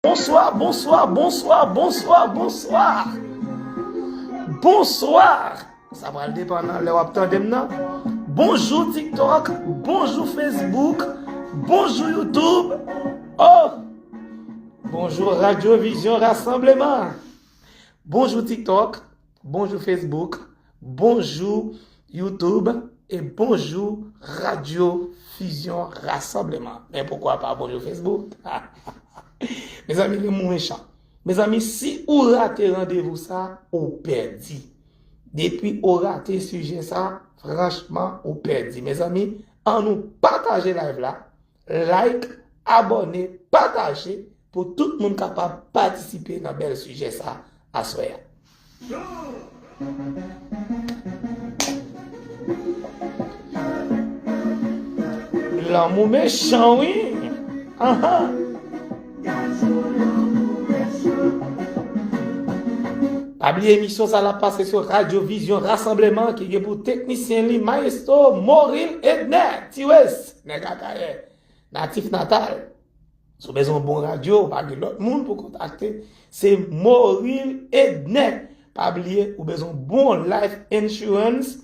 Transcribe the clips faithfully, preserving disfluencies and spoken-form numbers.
Bonswa, bonswa, bonswa, bonswa, bonswa. Bonswa. Sa pral depann nan lè w ap tande m nan. Bonjou TikTok, bonjou Facebook, bonjou YouTube. Oh! Bonjou Radyo Vizyon Rasanbleman. Bonjou TikTok, bonjou Facebook, bonjou YouTube e bonjou Radyo Vizyon Rasanbleman. Men poukwa pa bonjou Facebook? Mezanmi, lanmou mechan. Mezanmi, si ou rate randevou sa, ou pèdi. Depi ou rate sijè sa, franchman, ou pèdi. Mezanmi, ann nou pataje live la. Like, abòne, pataje pou tout moun kapab patisipe nan bèl sijè sa aswè a. Lanmou mechan, wi. Anhan. Pa bliye emisyon sa la pase sou Radyo Vizyon Rasanbleman ki gen pou teknisyen li Maestro Moril Edner Tiwes, nèg Akayè, natif natal. Si w bezwen yon bon radyo, ou pa gen lòt moun pou kontakte, se Moril Edner. Pa bliye, ou bezwen yon bon life insurance,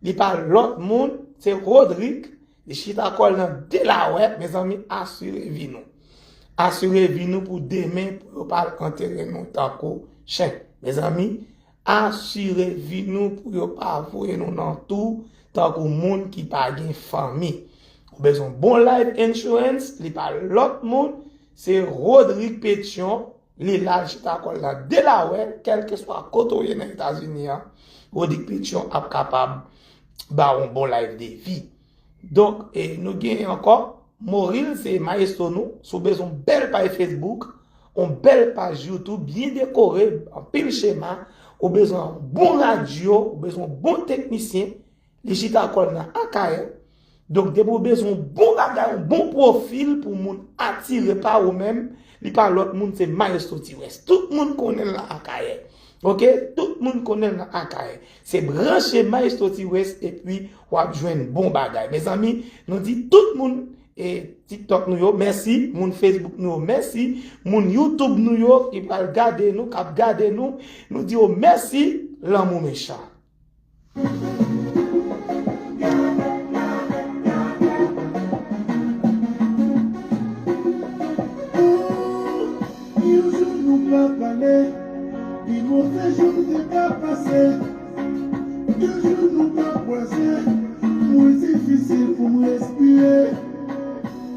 li pa lòt moun, se Rodrigue. Li chita kò l nan Delaware, mezanmi, asire vi nou. Asire vi nou pou demen, pou yo pa al antere nou tankou chen. Mezanmi, asire vi nou pou yo pa voye nou nan twou tankou moun ki pa gen fanmi. Ou bezwen bon life insurance, li pa lòt moun, se Rodrigue Pétion, li la, l chita kò l nan Delaware, kèlkeswa kote w ye nan Etazini an, Rodrigue Pétion ap kapab ba w yon bon life de vi. Donk, e, nou genyen ankò, Moril se maestro nou. Si w bezwen yon bèl paj Facebook, yon bèl paj YouTube byen dekore, anpil chema, ou bezwen yon bon radyo, ou bezwen yon bon teknisyen, li chita kò l nan Akayè. Donk, depi w bezwen yon bon bagay, yon bon pwofil pou moun atire pa ou menm, li pa lòt moun, se Maestro Tiwes. Tout moun konnen l nan Akayè. Oke? Tout moun konnen l nan Akayè. Se branche Maestro Tiwes epi w ap jwenn bon bagay. Mezanmi, nou di tout moun, e, TikTok nou yo, mèsi. Moun Facebook nou yo, mèsi. Moun YouTube nou yo ki pral gade nou, k ap gade nou, nou di yo mèsi. Lanmou mechan. Yon jou nou pa pale, pi move jou m te ka pase. Yon jou nou pa kwaze, mwen difisil pou m respire.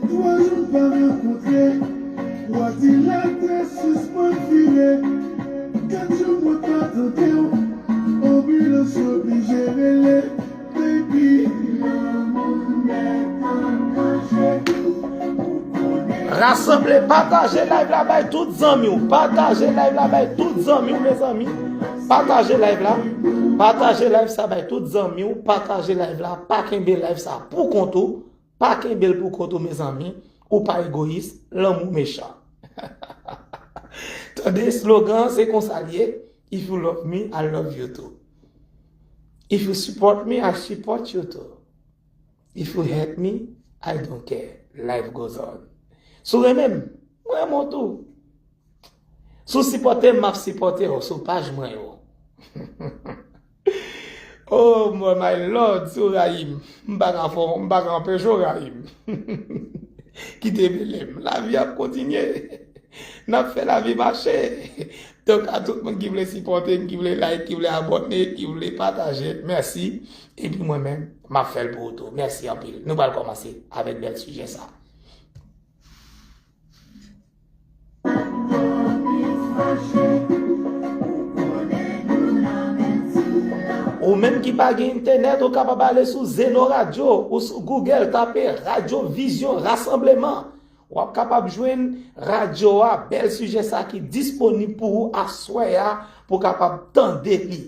Twa jou n pa rankontre, w a di latè sispann vire. Kat jou mwen pa tande w, anbilans yo oblije rele. Baby, lanmou mèt an danje. Rasanble, pataje live la bay tout zanmi w. Pataje live la bay tout zanmi w, mezanmi. Pataje live la. Pataje live sa bay tout zanmi w. Pataje live la. Pa kenbe live sa pou kont ou. Pa kenbe l pou kont ou, mezanmi. Ou pa egoyis, lanmou mechan. Tande, slogan an, se konsa l ye. If you love me, I love you too. If you support me, I support you too. If you hate me, I don't care. Life goes on. Si w renmen m, mwen renmen w tou. Si w sipòte m, m ap sipòte w sou paj mwen yo. Oh, my, my Lord, si w rayi m, m pa ka fè w, m pa ka anpeche w rayi m. Kite mele m. Lavi ap kontinye. N ap fè lavi mache. Donk, a tout moun ki vle sipòte m, ki vle like, ki vle abòne, ki vle pataje, mèsi. Epi mwen menm, m ap fè l pou ou tou. Mèsi anpil. Nou pral kòmanse avèk bèl sijè sa. Ou menm ki pa gen entènèt, ou kapab ale sou Zeno Radio ou sou Google, tape Radyo Vizyon Rasanbleman. W ap kapab jwenn radyo a, bèl sijè sa ki disponib pou ou aswè a, pou w kapab tande li.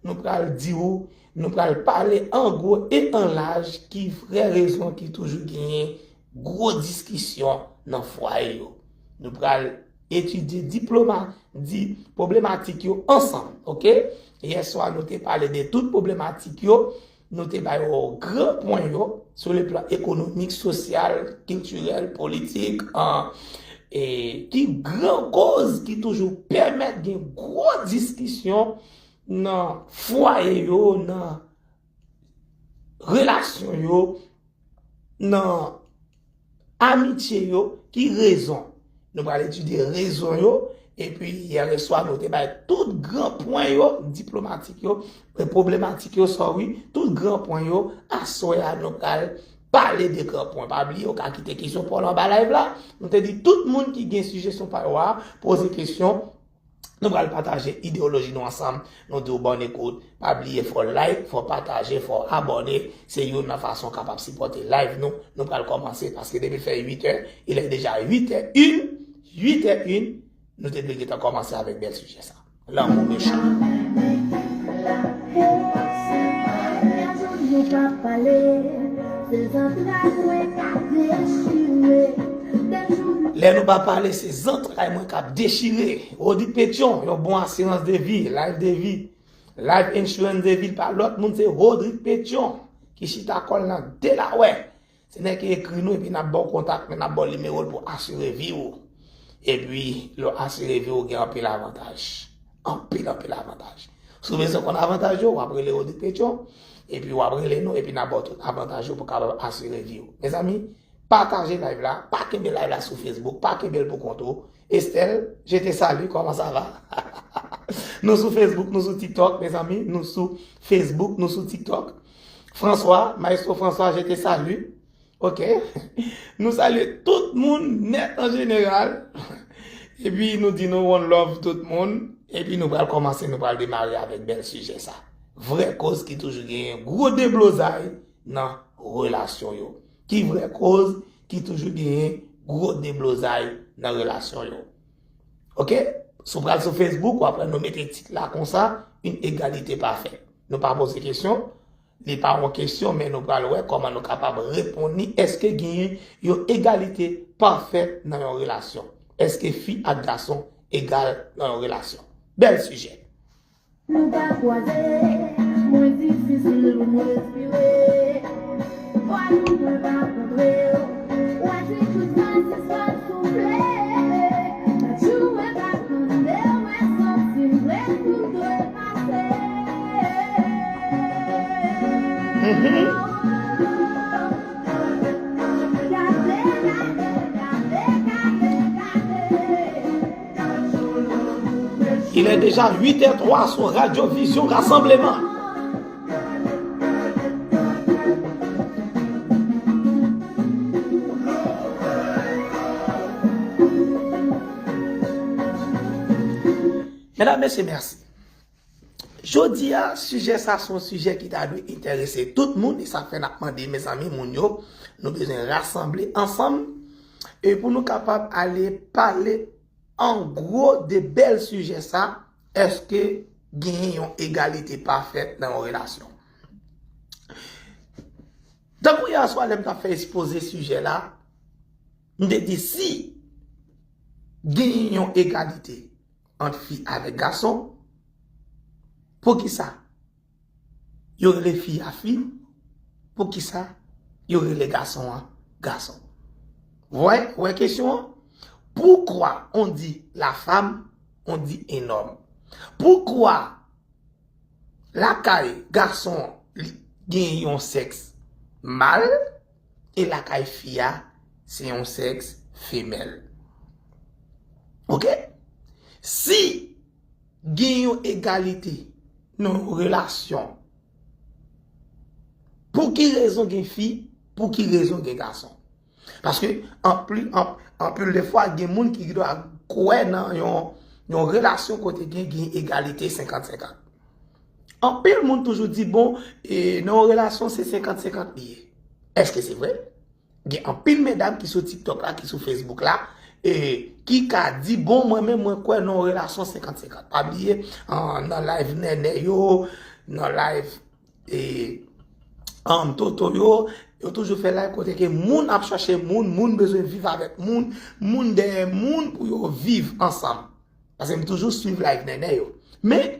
Nou pral di ou, nou pral pale an gwo e an laj ki vrè rezon ki toujou genyen gwo diskisyon nan fwaye yo. Nou pral etidye diploma, di pwoblematik yo ansanm, oke? Yèswa, nou te pale de tout pwoblematik yo, nou te bay yo gran pwen yo, sou le plan ekonomik, sosyal, kiltirèl, politik, an, e ki gran koz ki toujou pèmèt gen gwo diskisyon nan fwaye yo, nan relasyon yo, nan amitye yo, ki rezon. Nou pral etidye rezon yo, epi yè swa nou te bay tout gran pwen yo, diplomatik yo, e pwoblematik yo, sorry, tout gran pwen yo, aswè a nou pral pale de gran pwen. Pa bliye, ou ka kite kesyon pa w anba live la. Nou te di tout moun ki gen sijesyon pa yo a, poze kesyon. Nou pral pataje ideyoloji nou ansanm. Nou di w bòn ekout. Pa bliye, fò w like, fò w pataje, fò w abòne. Se youn nan fason w kapab sipòte live nou. Nou pral kòmanse paske depi l fè uit è, il est déjà huit heures une, huit heures une, nou te dwe gentan kòmanse avèk bèl sijè sa. Lanmou mechan. Lè nou pa pale, se zantray mwen k ap dechire. Rodrigue Pétion, yon bon asirans de vi, life de vi, life insurance de vi, pa lòt moun, se Rodrigue Pétion ki chita kò l nan Delaware. Se nèg ki ekri nou epi n ap ba w kontak, men n ap ba w nimewo l pou asire vi w. Epi, lè w asire vi w, w gen anpil avantaj. Anpil, anpil avantaj. Si w bezwen konn avantaj yo, w ap rele Rodrigue Pétion, epi w ap rele nou, epi n ap ba w tout avantaj yo pou w kapab asire vi w. Mezanmi, pataje live la, pa kenbe live la sou Facebook, pa kenbe l pou kont ou. Estelle, je te salue, comment ça va? Nou sou Facebook, nou sou TikTok, mezanmi, nou sou Facebook, nou sou TikTok. François, Maestro François, je te salue. Ok. Nou salye tout moun nèt an jeneral. Epi nou di nou one love tout moun. Epi nou pral kòmanse, nou pral demare avèk bèl sijè sa. Vrè koz ki toujou genyen gwo deblozay nan relasyon yo. Ki vrè koz ki toujou genyen gwo deblozay nan relasyon yo? Ok? Si w pral sou Facebook, w ap wè nou mete tit la konsa, une égalité parfaite. Nou pa poze kesyon, li pa yon kesyon, men nou pral wè kòman nou kapab reponn li. Èske genyen yon egalite pafèt nan yon relasyon? Èske fi ak gason egal nan yon relasyon? Bèl sijè. Nou pa kwaze, mwen difisil pou m respire. Pwa nou mwen pa kontre, w a di tout sa sispann soufle. Chak jou mwen pa tande, mwen santi m prè pou m trepase. Mhm. Gade, gade, gade, gade, gade. Il est déjà huit heures trois sur Radio Vision Rassemblement. Medam, mesye, mèsi. Jodi a, sijè sa se yon sijè ki ta dwe enterese tout moun, e sa fè n ap mande, mezanmi, moun yo, nou bezwen rasanble ansanm, e pou nou kapab ale pale an gwo de bèl sijè sa, èske genyen yon egalite pafèt nan yon relasyon? Tankou yè swa lè m t ap fè ekspoze sijè la, m te di si genyen yon egalite ant fi avèk gason, poukisa yo rele fi a fi, poukisa yo rele gason an gason? Wè, wè kesyon an? Pourquoi on dit la femme, on dit un homme? Poukwa lakay gason an li gen yon sèks mal, e lakay fi a se yon sèks femèl? Ok? Si gen yon egalite nan yon relasyon, pou ki rezon gen fi, pou ki rezon gen gason? Paske anpil, an, anpil de fwa, gen moun ki dwa kwè nan yon, yon relasyon kote gen, gen egalite senkant senkant. Anpil moun toujou di, bon, e, nan yon relasyon, se senkant senkant li ye. Èske se vre? Gen anpil medam ki sou TikTok la, ki sou Facebook la, e, ki ka di, bon, mwen menm, mwen kwè nan yon relasyon senkant senkant. Pa bliye, an, nan live Nènè yo, nan live e, um, Toto yo, yo toujou fè live kote ke moun ap chache moun, moun bezwen viv avèk moun, moun dèyè moun pou yo viv ansanm. Paske m toujou swiv live Nènè yo. Men,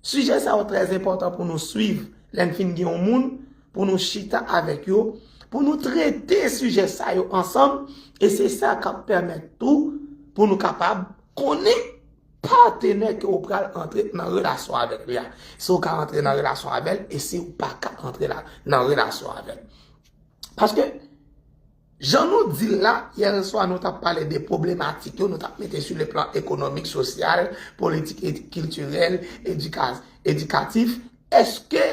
sijè sa yo trè enpòtan pou nou swiv lè n fin gen yon moun, pou nou chita avèk yo, pou nou trete sijè sa yo ansanm, e se sa k ap pèmèt tou pou nou kapab konnen patenè ke w pral antre nan relasyon avèk li a. Si w ka antre nan relasyon avè l e si w pa ka antre la, nan relasyon avè l. Paske, jan nou di l la, yè swa nou t ap pale de pwoblematik yo, nou t ap mete sou le plan ekonomik, sosyal, politik, ed- kiltirèl, edika- edikatif. Èske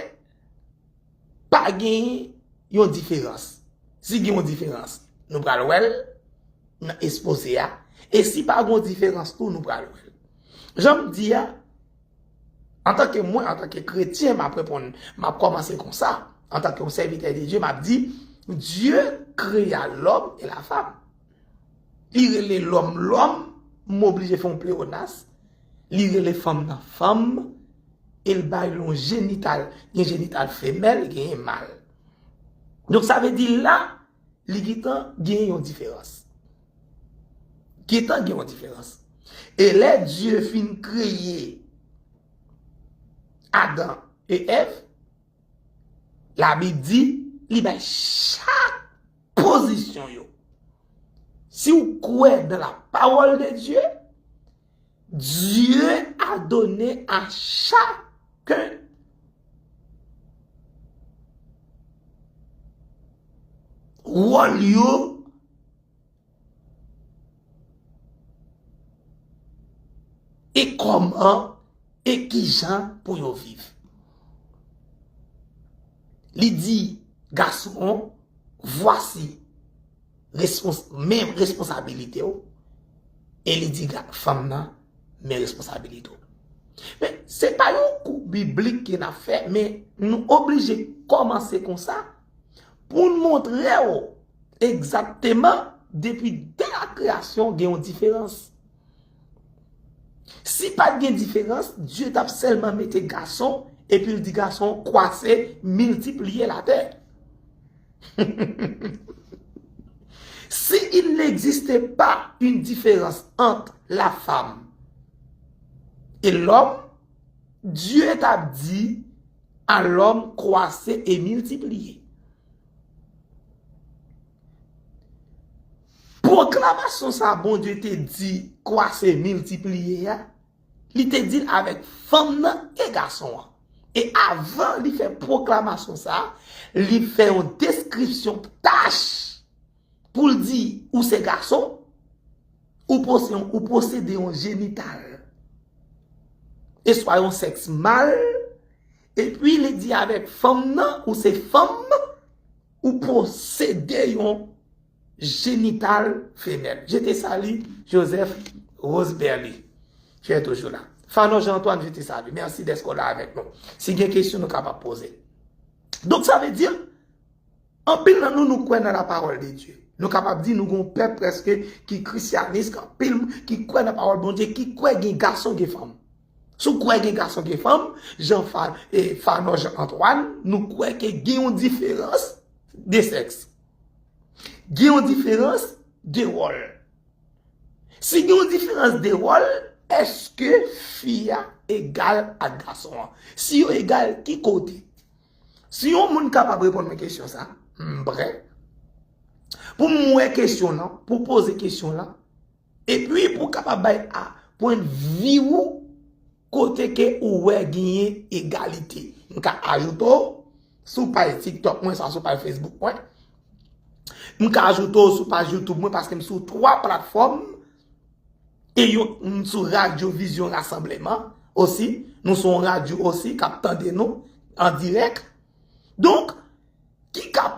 pa gen yon diferans? Si gen yon diferans, nou pral wè l nan ekspoze a. E si pa gen yon diferans tou, nou pral wè l. Jan m di a, antanke mwen, antanke kretyen, m ap reponn, m ap kòmanse konsa. Antanke yon sèvitè de Dye, m ap di, Dye créa l'homme et la femme. Li rele lòm lòm, m oblije fè yon pleonas. Li rele fanm nan fanm, e l bay yon jenital. Gen jenital femèl, genyen mal. Donk, sa vle di la, li gentan gen yon diferans. Gentan gen yon diferans. E lè Dye fin kreye Adan e Èv, Labib di, li bay chak pozisyon yo. Si w kwè dans la parole de Dieu, Dieu a donné à chacun wòl yo e kòman e kijan pou yo viv. Li di gason an, vwasi respons, men responsabilite w, e li di ga- fanm nan, men responsabilite w. Men, se pa yon kou biblik ke n ap fè, men nou oblije kòmanse konsa pou n montre w egzakteman depi de la kreyasyon gen yon diferans. Si pa t gen diferans, Dye t ap sèlman mete gason, epi l di gason kwase, miltipliye latè. Si il n'existait pas une différence entre la femme et l'homme, Dieu t'a dit à l'homme, croissez et multipliez. Pwoklamasyon sa Bondye te di kwase miltipliye a, li te di l avèk fanm nan e gason an. E avan li fè pwoklamasyon sa, li fè yon deskripsyon tach pou l di ou se gason, ou posede, ou posede yon jenital, e swa yon sèks mal, epi li di avèk fanm nan, ou se fanm, ou posede yon jenital femèl. Je te salue, Joseph Roseberly. Tu es toujours là. Fano Jean Antoine, je te salue. Merci d'être là avec nous. Si gen kesyon, nou kapab poze. Donk, sa vle di, anpil nan nou, nou kwè nan la parole de Dieu. Nou kapab di nou gon pèp prèske ki krisyanis, ki anpil ki kwè nan pawòl Bondye, ki kwè gen gason, gen fanm. Si w kwè gen gason, gen fanm, jan Fa, e, Fano Jean Antoine, nou kwè ke gen yon diferans de sèks. Gen yon diferans de wòl. Si gen yon diferans de wòl, èske fi a egal ak gason an? Si yo egal, ki kote? Si yon moun kapab reponn mwen kesyon sa, m prè pou m wè kesyon lan, pou poze kesyon lan, epi pou kapab bay a pwennvi ou kote ke ou wè genyen egalite. M ka ajoute w sou paj TikTok mwen, sa sou paj Facebook mwen. M ka ajoute w sou paj YouTube mwen paske m sou twa platfòm. E yo, m sou Radyo Vizyon Rasanbleman osi. Nou sou yon radyo osi k ap tande nou an dirèk. Donk, ki k ap,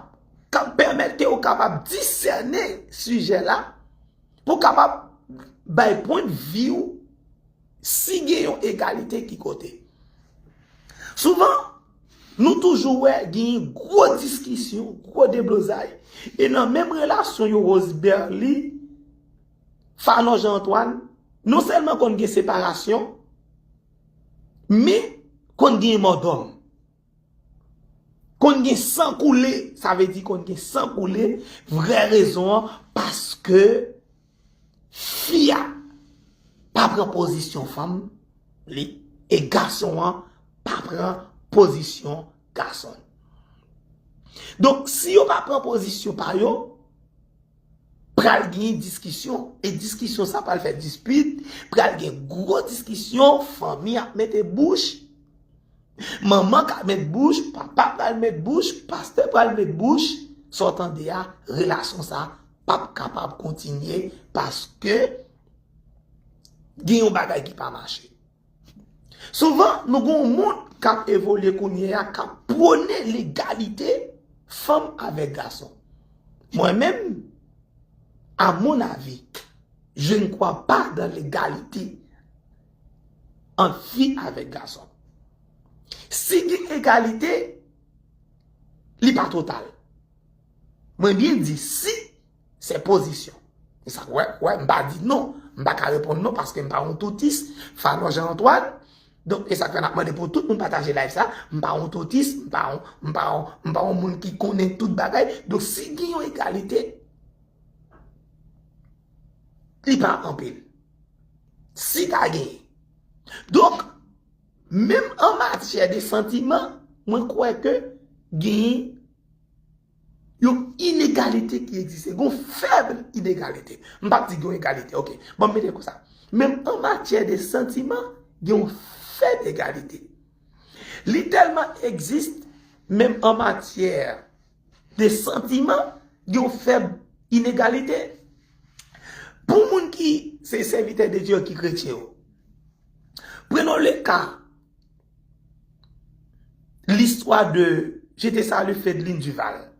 k ap pèmèt ke ou kapab disène sijè la, pou w kapab bay pwennvi w si gen yon egalite ki kote. Souvan, nou toujou wè gen gwo diskisyon, gwo deblozay. E nan menm relasyon yo, Roseberly, Fano Jean Antoine, non sèlman konn gen separasyon, men konn gen mòdòm. Konn gen san koule, sa vle di konn gen san koule, vrè rezon an, paske fi a pa pran pozisyon fanm li, e gason an pa pran pozisyon gason. Donk, si yo pa pran pozisyon pa yo, Pral gen diskisyon. E diskisyon sa pral fè dispit. Pral gen gwo diskisyon. Fanmi ap mete bouch. Manman ka met bouch. Papa pral met bouch. Pastè pral met bouch. Sa w tande a, relasyon sa p ap kapab kontinye paske gen yon bagay ki pa mache. Souvan, nou gen yon mond k ap evolye kounye a, k ap pwone legalite fanm avèk gason. Mwen menm, à mon avis, je ne crois pas dans l'égalité ant fi avèk gason. Si gen egalite, li pa total. Mwen byen di si, se pozisyon. E sa, wè, wè, m pa di non. M pa ka reponn non paske m pa yon toutis. Fanon Jean Antoine. Donk, e sa k fè n ap mande pou tout moun pataje live sa. M pa yon toutis, m pa yon, m pa yon, m pa yon moun ki konnen tout bagay. Donk, si gen yon egalite, li pa anpil. Si ta genyen. Donk, menm an matyè de santiman, mwen kwè ke gen yon inegalite ki egziste, gen yon fèb inegalite. M p ap di gen yon egalite, ok. Bon, m mete l konsa. Menm an matyè de santiman, gen yon fèb egalite. Li tèlman egziste, menm an matyè de santiman, gen yon fèb inegalite. Pou moun ki se sèvitè de Dye ki kretyen yo, prenons le cas, l'histoire de, je te salue Fedeline Duval,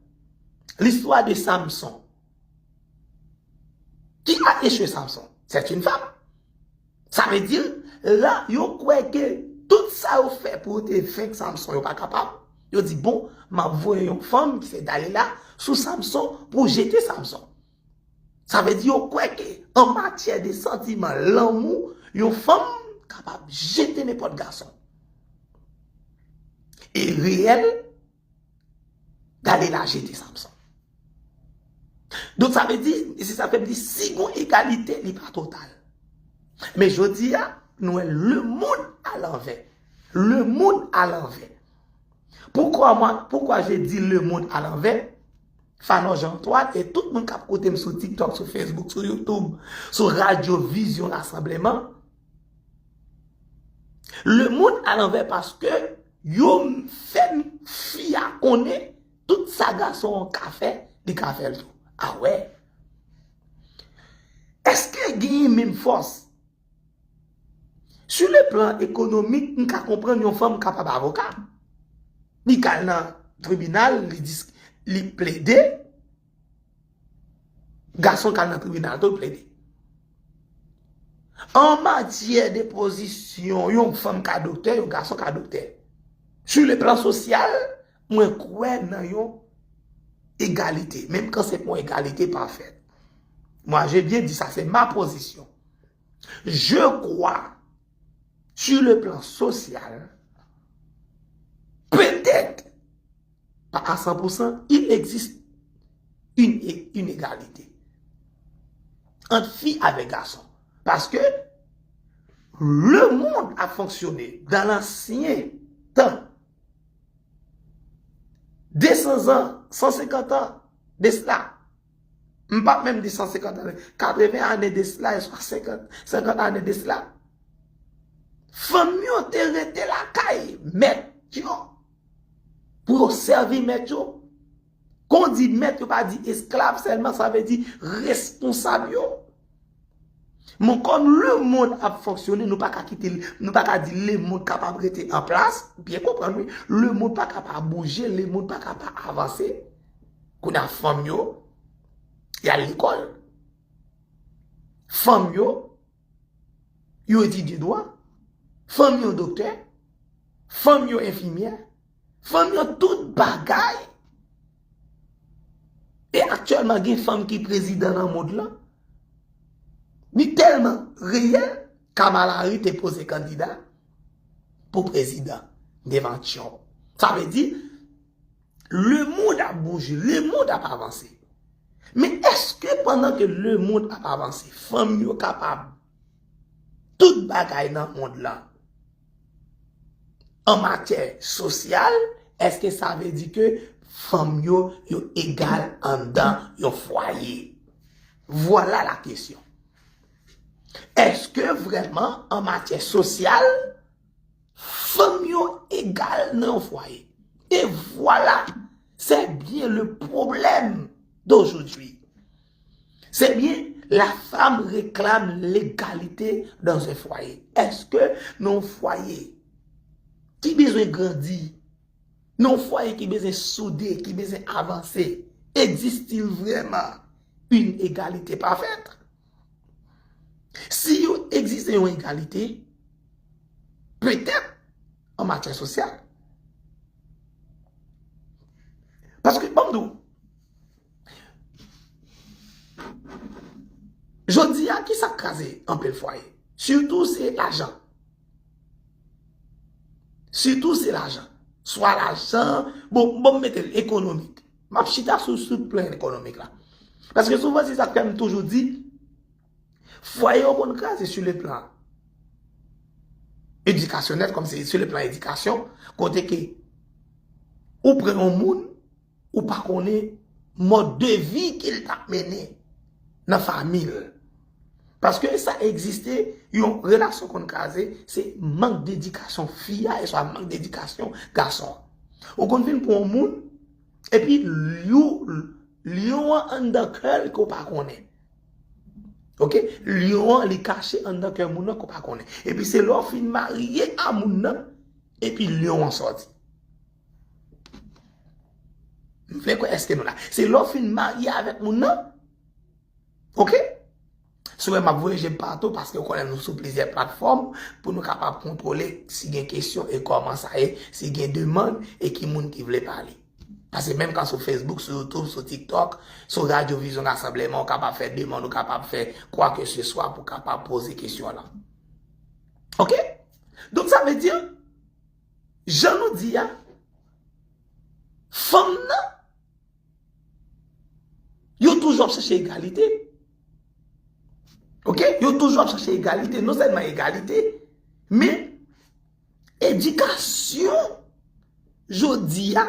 l'histoire de Samson. Qui a échoué Samson? C'est une femme. Sa vle di, la, yo kwè ke tout sa yo fè pou yo te venk Samson, yo pa kapab. Yo di, bon, m ap voye yon fanm ki se Dalila sou Samson pou jete Samson. Sa vle di, yo kwè ke an matyè de santiman, lanmou, yon fanm kapab jete nenpòt gason. E reyèl, Dalila jete Samson. Donk, sa vle di, e se sa fè m di, si gon egalite, li pa total. Men jodi a, nou wè lemonn alanvè. Lemonn alanvè. Pourquoi moi, pourquoi je dis lemonn alanvè? Fanon Jean Antoine e tout moun k ap koute m sou TikTok, sou Facebook, sou YouTube, sou Radio Vision Rassemblement. Lemonn alanvè paske yo fè fi a konnen tout sa gason an ka fè, li ka fè l tou. A wè. Èske genyen menm fòs? Sur le plan économique, m ka konprann yon fanm kapab avoka. Li ka al nan tribinal, li dis, li plede. Gason k al nan tribinal tou plede. An matyè de pozisyon, yon fanm ka doktè, yon gason ka doktè. Sur le plan social, mwen kwè nan yon egalite, menm kan se pa yon egalite pafèt. Moi, je bien di sa, se ma pozisyon. Je crois, sur le plan social, peut-être, pas à cent pour cent, il existe une, une égalité ant fi avèk gason. Paske lemonn ap fonksyone dan lansyen tan, de san zan, san senkant an de sila. M p ap menm di san senkant ane, katreven ane de sila, e swa senkant, senkant ane de sila. Fanm yo te rete lakay mèt yo pou yo sèvi mèt yo. Kon di mèt, yo pa di esklav sèlman, sa vle di responsab yo. Men kòm lemonn ap fonksyone, nou pa ka kite, nou pa ka di lemonn kapab rete an plas. Byen konprann, wi. Lemonn pa kapab bouje, lemonn pa kapab avanse. Kounye a fanm yo, y al lekòl. Fanm yo, yo etidye dwa. Fanm yo doktè. Fanm yo enfimyè. Fanm yo tout bagay. E aktyèlman, gen fanm ki prezidan nan mond lan. Li tèlman reyèl, Kamala Harris te poze kandida pou prezidan devan Trump. Sa vle di, lemonn ap bouje, lemonn ap avanse. Men èske pandan ke lemonn ap avanse, fanm yo kapab tout bagay nan mond lan? An matyè sosyal, èske sa vle di ke fanm yo, yo egal anndan yon fwaye? Vwala la kesyon. Èske vrèman, an matyè sosyal, fanm yo egal nan yon fwaye? E vwala, c'est bien le problème d'aujourd'hui. C'est bien, la femme réclame l'égalité dans un foyer. Èske nan yon fwaye ki bezwen grandi, nan yon fwaye ki bezwen soude, ki bezwen avanse, egziste-t-il vraiment une égalité parfaite? Si yo egziste yon egalite, petèt an matyè sosyal. Paske, ban m di w, jodi a, ki sa k kraze anpil fwaye? Sitou se lajan. Sitou se lajan. Swa lajan, bon, bon, m mete l ekonomik. M ap chita sou, sou plan ekonomik la. Paske souvan se sa k fè m toujou di, fwaye yo konn kraze sou le plan edikasyonèl, kòm se sou le plan edikasyon, kote ke ou pran yon moun, ou pa konnen mòd de vi ke l t ap mennen nan fanmi l. Paske sa egziste, yon relasyon konn kraze, se mank dedikasyon fi a, e swa mank dedikasyon gason an. Ou konn vin pran yon moun, epi lyon, lyon an anndan kè l ke w pa konnen. Oke? Lyon an, li kache anndan kè moun nan ke w pa konnen. Epi se lè w fin marye a moun nan, epi lyon an sòti. M vle kwè, èske nou la? Se lè w fin marye avèk moun nan. Oke? Si w wè m ap voye je m patou, paske w konnen nou sou plizyè platfòm pou nou kapab kontwole si gen kesyon e kòman sa ye, si gen demann e ki moun ki vle pale. Paske menm kan sou Facebook, sou YouTube, sou TikTok, sou radyo Vizyon Rasanbleman, ou kapab fè demann, ou kapab fè kwa ke se swa pou kapab poze kesyon lan. Oke? Donk, sa vle di, jan nou di a, fanm nan, yo toujou ap chache egalite. Oke? Yo toujou ap chache egalite, non sèlman egalite, men edikasyon jodi a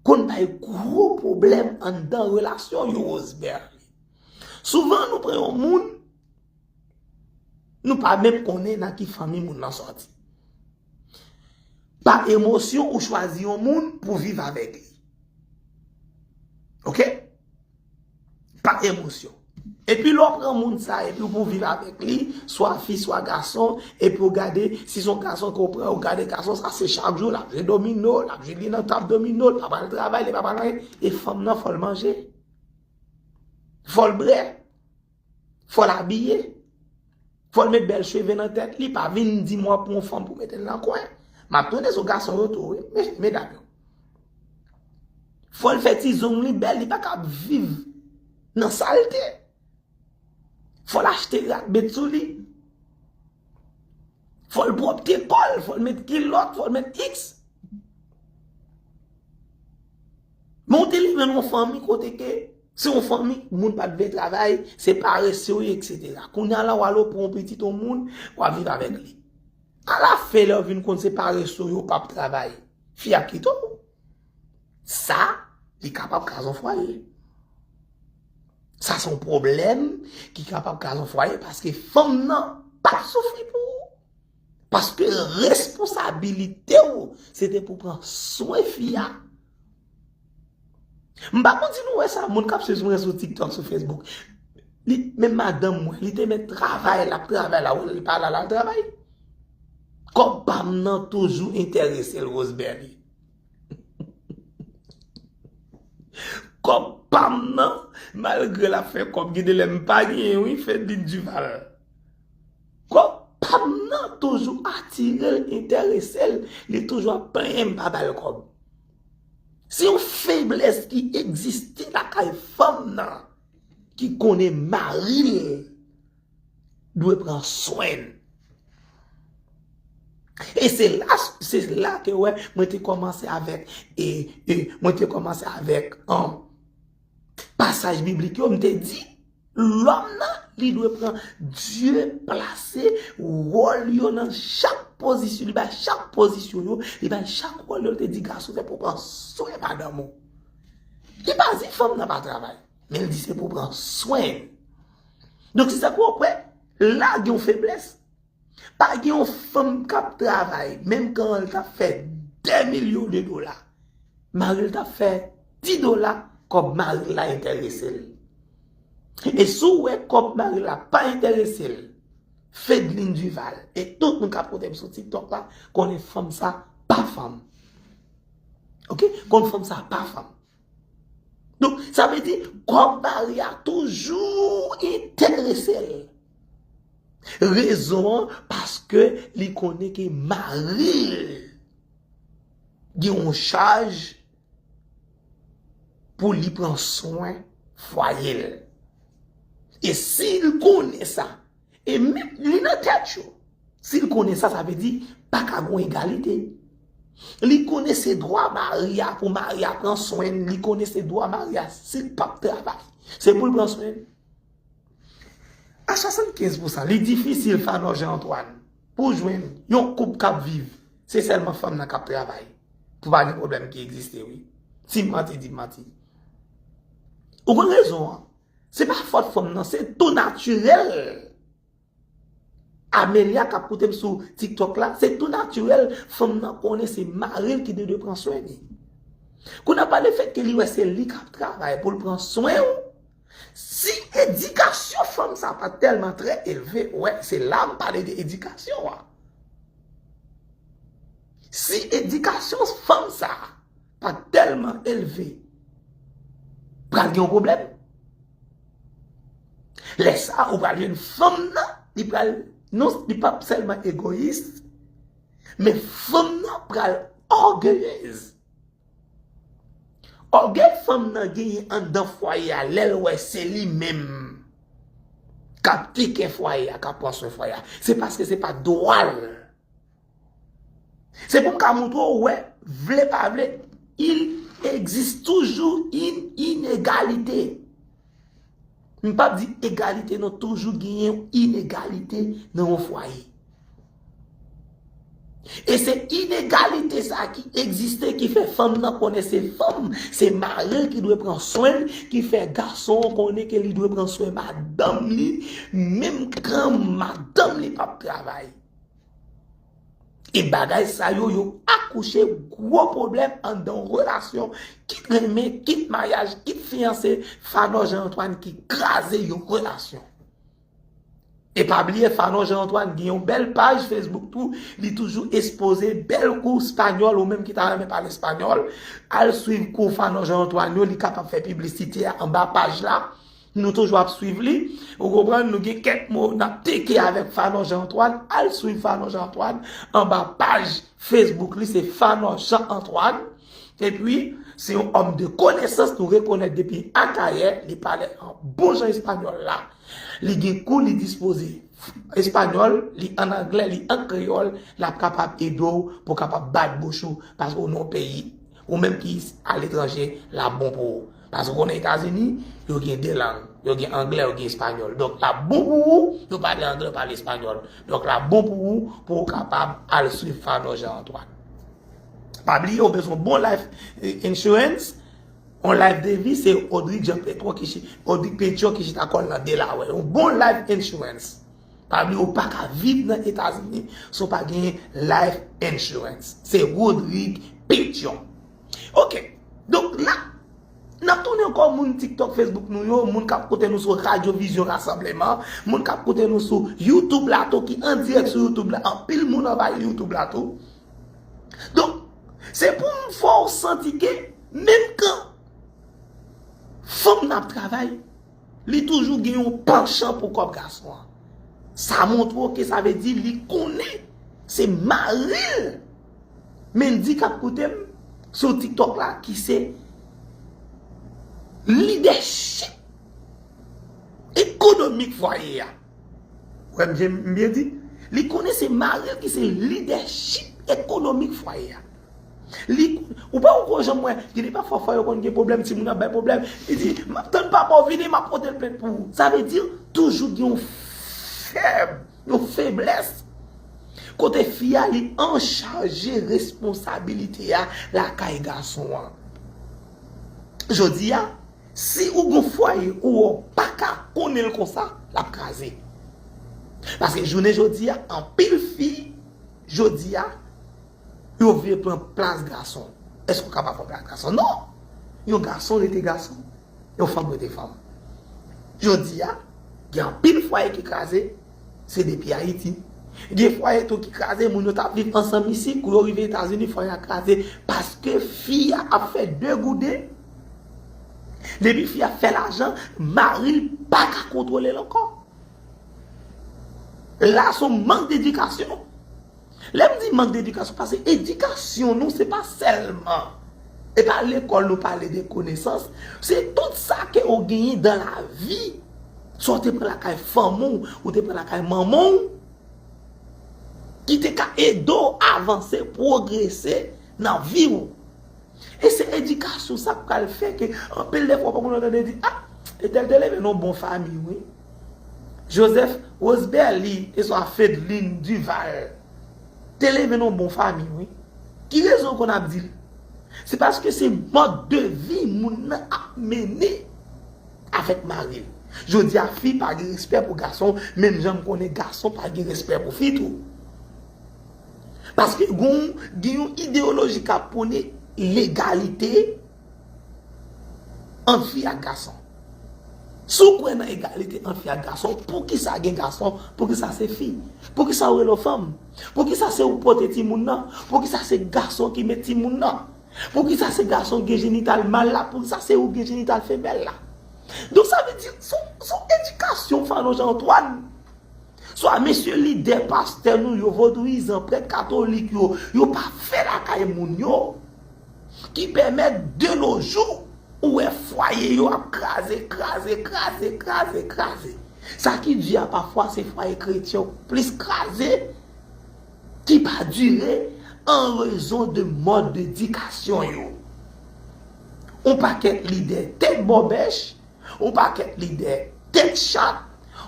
konn bay gwo pwoblèm anndan relasyon yo, Rosemary. Souvan nou pran yon moun, nou pa menm konnen nan ki fanmi moun nan sòti. Pa emosyon, ou chwazi yon moun pou viv avèk li. Oke? Pa emosyon. Epi lè w pran moun sa, epi w pou viv avèk li, swa fi, swa gason, epi w gade, si se yon gason ke w pran, w gade gason sa, se chak jou, l ap jwe domino, l ap jwe li nan tab domino, li pa pral travay, li pa pral anyen, e fanm nan, fò l manje. Fò l bwè. Fò l abiye. Fò l met bèl cheve nan tèt li. Pa vin di m w ap pran yon fanm pou mete l nan kwen. M ap tounen sou gason yo tou, wi. Mes-, medam yo. Fò l fè ti zong li bèl. Li pa ka ap viv nan salte. Fò l achte rad bet sou li. Fò l pwòpte kò l. Fò l met kilòt. Fò l met X. Men w te leve nan yon fanmi kote ke se yon fanmi moun pa t vle travay, se parese yo ye, etsetera. Kounye a la, w al pran yon pitit yon moun, w ap viv avèk li. Alafen, lè w vin konn se parese yo, yo p ap travay, fi a kite w. Sa, li kapab kraze yon fwaye. Sa se yon pwoblèm ki kapab kraze yon fwaye paske fanm nan p ap soufri pou ou. Paske responsabilite w, se te pou pran swen fi a. M pa konn si nou wè sa, moun k ap swiv mwen sou TikTok, sou Facebook. Li, menm madanm mwen, li te met travay, l ap travay la, li pa la, l al travay. Kòb pa m nan toujou enterese l, Rosemary. Kòb pa m nan, malgre l ap fè kòb, gen de lè m pa genyen, wi, Fedline Duval. Kòb pa m nan toujou atire l, enterese l, li toujou ap plenyen m pa ba l kòb. Se yon feblès ki egziste lakay fanm nan, ki konnen mari l dwe pran swen l. E se la, se la ke wè, mwen te kòmanse avèk, e, e, mwen te kòmanse avèk, an, pasaj biblik yo, m te di, lòm nan, li dwe pran, Dye plase wòl yo nan chak pozisyon, li bay chak pozisyon yo, li bay chak wòl yo, li te di gason se pou pran swen madanm ou. Li pa di fanm nan pa travay. Men l di se pou pran swen l. Donk, se sa k fè w wè, la gen yon feblès. Pa gen yon fanm k ap travay, menm kan l t ap fè dè milyon de dola. Mari l t ap fè dis dola, kòb mari l la enterese l. E si w wè kòb mari l la pa enterese l, Fedline Duval, e tout moun k ap koute m sou TikTok la, konnen fanm sa pa fanm. Oke? Konn fanm sa pa fanm. Donk, sa vle di, kòb mari a toujou enterese l. Rezon an, paske li konnen ke mari l gen yon chaj pou li pran swen fwaye l. E si l konnen sa, e menm li nan tèt yo, si l konnen sa, sa vle di pa ka gon egalite. Li konnen se dwa mari a pou mari a pran swen l, li konnen se dwa mari a si l p ap travay, se pou l pran swen l. A swasannkenz pousan, li difisil, Fanor Jean Antoine, pou w jwenn yon koup k ap viv, se sèlman fanm nan k ap travay. Pou pa gen pwoblèm ki egziste, wi. Si m manti, di m manti. Ou konn rezon an? Se pa fòt fanm nan, se tou natirèl. Amelia k ap koute m sou TikTok la, se tou natirèl, fanm nan konnen se mari l ki te dwe pran swen li. Kounye a, pa lefètke li wè se li k ap travay pou l pran swen w, si edikasyon fanm sa pa tèlman trè elve, wè, se la m pale de edikasyon an. Si edikasyon fanm sa pa tèlman elve, pral gen yon pwoblèm. Lè sa a, ou pral jwenn fanm nan, li pral, non, li p ap sèlman egoyis, men fanm nan pral ògeyez. Ògèy fanm nan genyen anndan fwaye a, lè l wè se li menm k ap teken fwaye a, k ap pran swen fwaye a, se paske se pa dwa l. Se pou m ka montre w, wè, vle pa vle, il existe toujours une inégalité. M p ap di egalite non, toujou genyen yon inegalite nan yon fwaye. E se inegalite sa ki egziste, ki fè fanm nan konnen se fanm, se mari l ki dwe pran swen l, ki fè gason an konnen ke li dwe pran swen madanm li, menm kan madanm li p ap travay. E bagay sa yo, yo akouche gwo pwoblèm anndan yon relasyon, kit renmen, kit mayaj, kit fiyanse, Fanor Jean Antoine ki kraze yon relasyon. E pa bliye, Fanor Jean Antoine gen yon bèl paj Facebook tou, li toujou ekspoze bèl kou espanyòl, ou menm ki ta renmen pale espanyòl, al swiv kou Fanor Jean Antoine yo, li kapab fè piblisite a anba paj la. Nou toujou ap swiv li. Ou konprann, nou gen kèk mo n ap teke avèk Fanor Jean Antoine. Al swiv Fanor Jean Antoine anba paj Facebook li, se Fanor Jean Antoine. Epi, se yon òm de konesans, nou rekonèt depi Akayè, li pale an bon jan espanyòl la. Li gen kou, li dispoze espanyòl, li an anglè, li an kreyòl, l ap kapab ede w pou w kapab bat bouch ou, paske w nan yon peyi, ou menm ki aletranje, l ap bon pou ou. Paske w konnen Etazini, yo gen de lang. Yo gen anglè, yo gen espanyòl. Donk, l ap bon pou ou, yo pale anglè, yo pale espanyòl. Donk, l ap bon pou ou, pou w kapab al swiv Fanor Jean Antoine. Pa bliye, ou bezwen bon life, eh, insurance, yon life de vi, se Rodrigue Jean Petro ki chi-, Rodrigue Petro ki chita kò l nan Delaware. Yon bon life insurance. Pa bliye, ou pa ka viv nan Etazini si w pa genyen life insurance. Se Rodrigue Petion. Oke. Donk la, n ap tounen ankò moun TikTok, Facebook nou yo, moun k ap koute nou sou Radyo Vizyon Rasanbleman, moun k ap koute nou sou YouTube la tou, ki an dirèk sou YouTube la, anpil moun anvayi YouTube la tou. Donk, se pou m fè w santi ke menm kan fanm nan ap travay, li toujou gen yon panchan pou kòb gason an. Sa montre w ke sa vle di li konnen se mari l, Mendy k ap koute m sou TikTok la, ki se lidèchip ekonomik fwaye a. Ou wè m byen, m byen di? Li konnen se mari l ki se lidèchip ekonomik fwaye a. Li, ou pa wè jan m wè, gen de pafwa fwa yo konn gen pwoblèm, timoun ap bay pwoblèm. Li di, "M ap tann papa w vini, m ap pote l plent pou ou." Sa vle di, toujou gen yon fèb, yon feblès. Kote fi a, li anchaje responsabilite a lakay gason an. Jodi a, Si ou gon fwaye ou wè w pa ka konnen l konsa, l ap kraze. Paske jounen jodi a, anpil fi, jodi a, yo vle pran plas gason. Èske w kapab pran plas gason? Non! Yon gason rete gason, yon fanm rete fanm. Jodi a, gen anpil fwaye ki kraze, se depi Ayiti. Gen fwaye tou ki kraze, moun yo t ap viv ansanm isi, kou yo rive Etazini, fwaye a kraze, paske fi a ap fè degouden. Depi fi a fè lajan, mari l pa ka kontwole l ankò. La, se yon mank dedikasyon. Lè m di mank dedikasyon, paske edikasyon nou, se pa sèlman, e pa lekòl nou pale de konesans, se tout sa ke ou genyen dan lavi. Sa w te pran lakay fanmi w, ou te pran lakay manman w, ki te ka ede w avanse, pwogrese nan vi w. E se edikasyon sa k pral fè ke anpil de fwa w pa konn tande di, ah, entèl te leve nan yon bon fanmi, wi. Joseph Roseberly, e swa Fedline Duval, te leve nan yon bon fanmi, wi. Ki rezon konn ap di l? Se paske se mòd de vi moun nan ap mennen avèk mari l. Jodi a, fi pa gen respè pou gason, menm jan m konnen gason pa gen respè pou fi tou. Paske gon, gen yon ideyoloji k ap pwone legalite ant fi ak gason. Si w kwè nan egalite ant fi ak gason, poukisa gen gason, poukisa se fi? Poukisa w rele w fanm? Poukisa se ou pote timoun nan? Poukisa se gason ki met timoun nan? Poukisa se gason ki gen jenital mal la? Poukisa se ou ki gen jenital femèl la? Donk, sa vle di, se yon, se yon edikasyon Fano Jean Antoine. Swa mesye lidè, pastè nou yo, vodouyizan, prèt katolik yo, yo pa fè lakay moun yo, ki pèmèt de nos jours ou wè fwaye yo ap kraze, kraze, kraze, kraze, kraze. Sa ki di a pafwa se fwaye kretyen yo plis kraze, ki pa dire an rezon de mòd de edikasyon yo. Yon pakèt lidè tèt bòbèch, yon pakèt lidè tèt chat,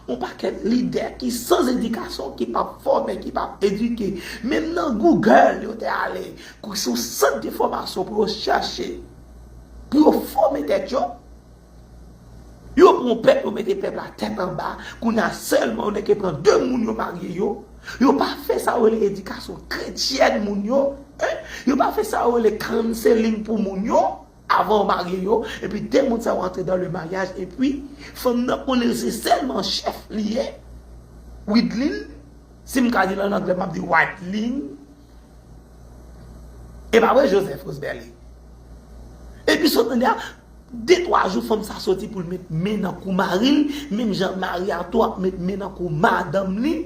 yon pakèt lidè ki san edikasyon, ki p ap fòme, ki p ap edike. Menm nan Google, yo te ale, kou se yon sant de fòmasyon pou yo chèche, pou yo fòme tèt yo. Yo pran pèp, yo mete pèp la tèt anba. Kounye a sèlman, yo nèk pran de moun, yo marye yo. Yo pa fè sa yo rele edikasyon kretyèn moun yo. Hein? Yo pa fè sa yo rele counseling pou moun yo avan yo marye yo. Epi de moun sa yo antre dans le mariage. Epi fanm nan konnen se sèlman chèf li ye. Widlin. Si m ka di l an anglè, m ap di Wadlin. E pa vre, Joseph Roseberly? Epi sot nan de a, de twa jou, fanm sa soti pou l met men nan kou mari l, menm jan mari a tou ap met men nan kou madanm li.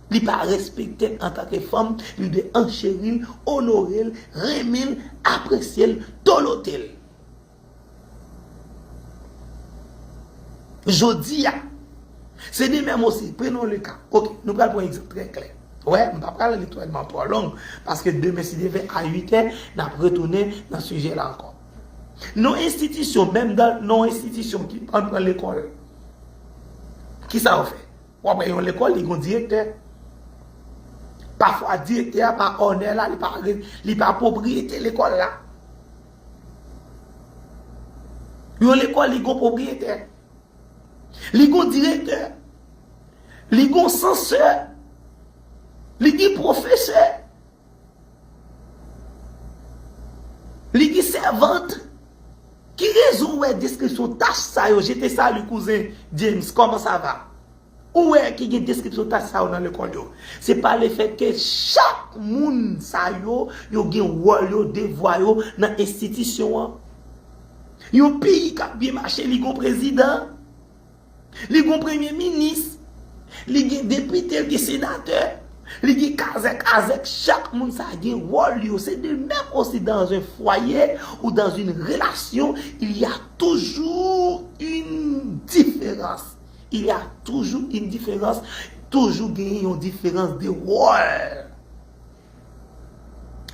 Li pa respekte l antanke fanm, li dwe ancheri l, onore l, renmen l, apresye l, tolote l. Jodi a, se de menm osi, prenons le cas. Ok, nou pral pran yon egzanp trè klè. Wè, m pa pral li twèlman twò long, paske demen, si Dye vle, a uit è, n ap retounen nan sijè la ankò. Non enstitisyon, menm dan non enstitisyon ki ann pran lekòl, kisa yo fè? W ap wè yon lekòl, li gon direktè. Pafwa, direktè a pa onè la, li pa, li pa pwopriyete lekòl la. Yon lekòl, li gon pwopriyetè. Li gon direktè. Li gon sansè. Li gen pwofesè. Li gen sèvant. Ki rezon w wè deskripsyon tach sa yo? Je te salue, kouzen James, comment ça va? Ou wè ki gen deskripsyon tach sa yo nan lekòl yo. Se pa lefètke chak moun sa yo, yo gen wòl yo, devwa yo nan enstitisyon an. Yon peyi k ap byen mache, li gon prezidan, li gon premye minis, li gen depite, li gen senatè, li gen kazèk, azèk, chak moun sa gen wòl yo. Se de menm osi dans un foyer ou dans une relation, il y a toujours une différence. Il y a toujours une différence, toujou genyen yon diferans de wòl.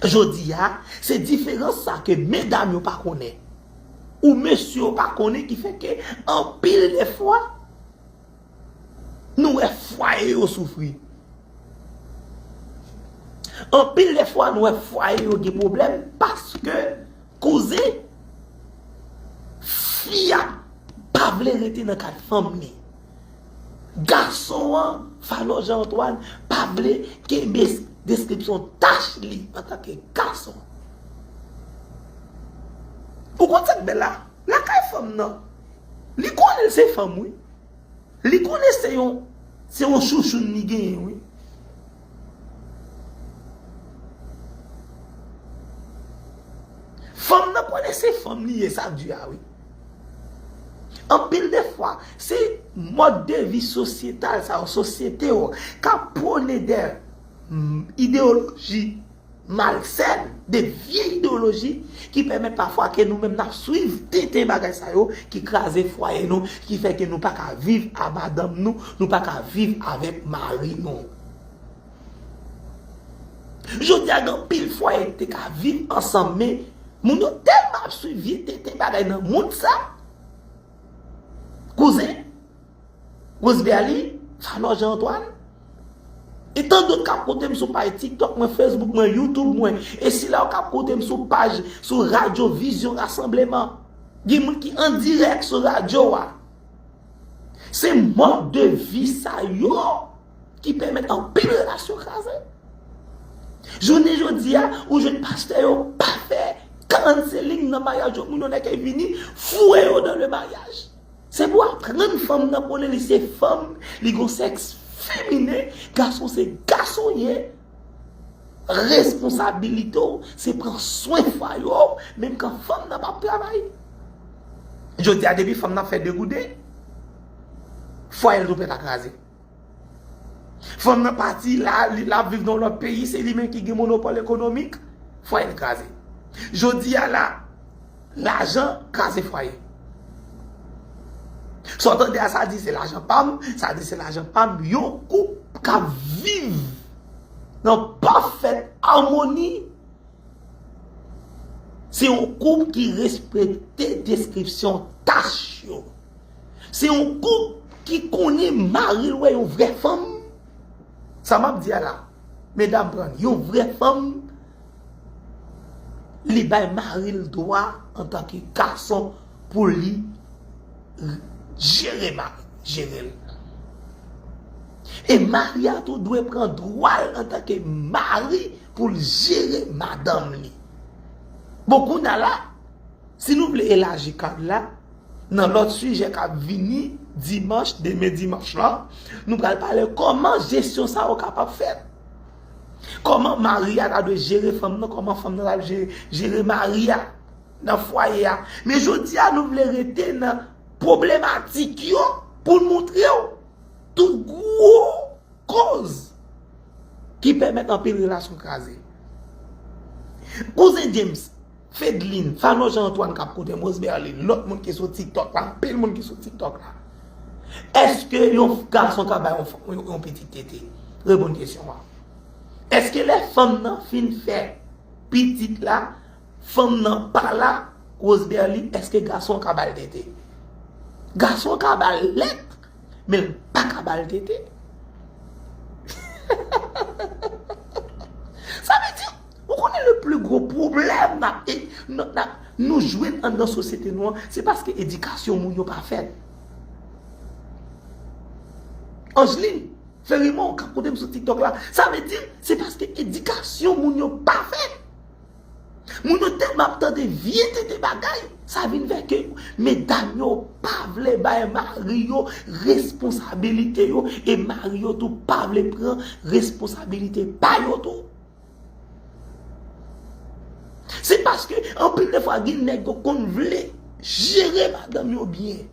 Jodi a, se diferans sa ke medam yo pa konnen, ou mesye yo pa konnen, ki fè ke anpil de fwa, nou wè fwaye yo soufri. Anpil de fwa, nou wè fwaye yo gen pwoblèm paske kouzen, fi a nan kad fanm li. Gason an, Fano Jean Antoine, pa vle kenbe deskripsyon tach li antanke gason. Ou konn sa k bèl la? Lakay fanm nan, li konnen l se fanm, wi. Li konnen se yon, se yon chouchoun li genyen, wi. Fanm nan konnen se fanm li ye, sa di a, wi. Anpil de fwa, se mòd de vi sosyetal sa yo, sosyete yo, k ap pwone de, mm, ideyoloji malsèn, de vye ideyoloji ki pèmèt pafwa ke nou menm n ap swiv tenten bagay sa yo, ki kraze fwaye nou, ki fè ke nou pa ka viv a madanm nou, nou pa ka viv avèk mari nou. Jodi a, gen anpil fwaye ki te ka viv ansanm, men moun yo tèlman ap swiv vye tenten bagay nan mond sa. Kouzen, Roseberly, Fano Jean Antoine, e tan dòt k ap koute m sou paj TikTok mwen, Facebook mwen, YouTube mwen, e sila yo k ap koute m sou paj, sou radyo Vizyon Rasanbleman. Gen moun ki an dirèk sou radyo a. Se mòd de vi sa yo ki pèmèt anpil relasyon kraze. Jounen jodi a, ou jwenn pastè yo pa fè counseling nan maryaj yo, moun yo nèk vini foure yo dans le mariage. Se pou aprann fanm nan konnen li se fanm, li gon sèks feminen, gason se gason ye. Responsabilite w, se pran swen fwaye w, menm kan fanm nan p ap travay. Jodi a, depi fanm nan ap fè degouden, fwaye l tou prèt a kraze. Fanm nan pati la, li, l ap viv nan lòt peyi, se li menm ki gen monopòl ekonomik, fwaye l kraze. Jodi a la, lajan kraze fwaye. Sa w tande a, sa di se lajan pa m, sa di se lajan pa m. Yon koup k ap viv nan pafèt amoni, se yon koup ki respekte deskripsyon tach yo. Se yon koup ki konnen mari l wè yon vrè fanm. Sa m ap di a la, medam, pran yon vrè fanm, li bay mari l dwa antanke gason pou li jere mari, jere l. E mari a tou dwe pran dwa l antanke mari pou l jere madanm li. Bon, kounye a la, si nou vle elaji kad la, nan lòt sijè k ap vini dimanch, demen dimanch lan, nou pral pale kòman jesyon sa yo kapab fèt. Kòman mari a ta dwe jere fanm nan, kòman fanm nan ta dwe jere, jere mari a nan fwaye a. Men jodi a, nou vle rete nan pwoblematik yo pou n montre w tout gwo koz ki pèmèt anpil relasyon kraze. Kouzen James, Fedlin, Fano Jean Antoine k ap koute m, Roseberly, lòt moun ki sou TikTok la, anpil moun ki sou TikTok la. Èske yon gason ka bay yon, yon, yon pitit tete? Reponn kesyon an. Èske lè fanm nan fin fè pitit la, fanm nan pa la, Roseberly, èske gason an ka ba l tete? Gason an ka ba l lèt, men l pa ka ba l tete. Sa vle di, ou konnen le pli gwo pwoblèm n ap, n ap, n ap, nou jwenn anndan sosyete nou an, se paske edikasyon moun yo pa fèt. Angeline, Ferrimon, k ap koute m sou TikTok la, sa vle di, se paske edikasyon moun yo pa fèt. Moun yo tèlman ap tande vye tete bagay, sa vin fè ke medam yo pa vle bay mari yo responsabilite yo, e mari yo tou pa vle pran responsabilite pa yo tou. Se paske anpil de fwa gen nèg yo konn vle jere madanm yo byen.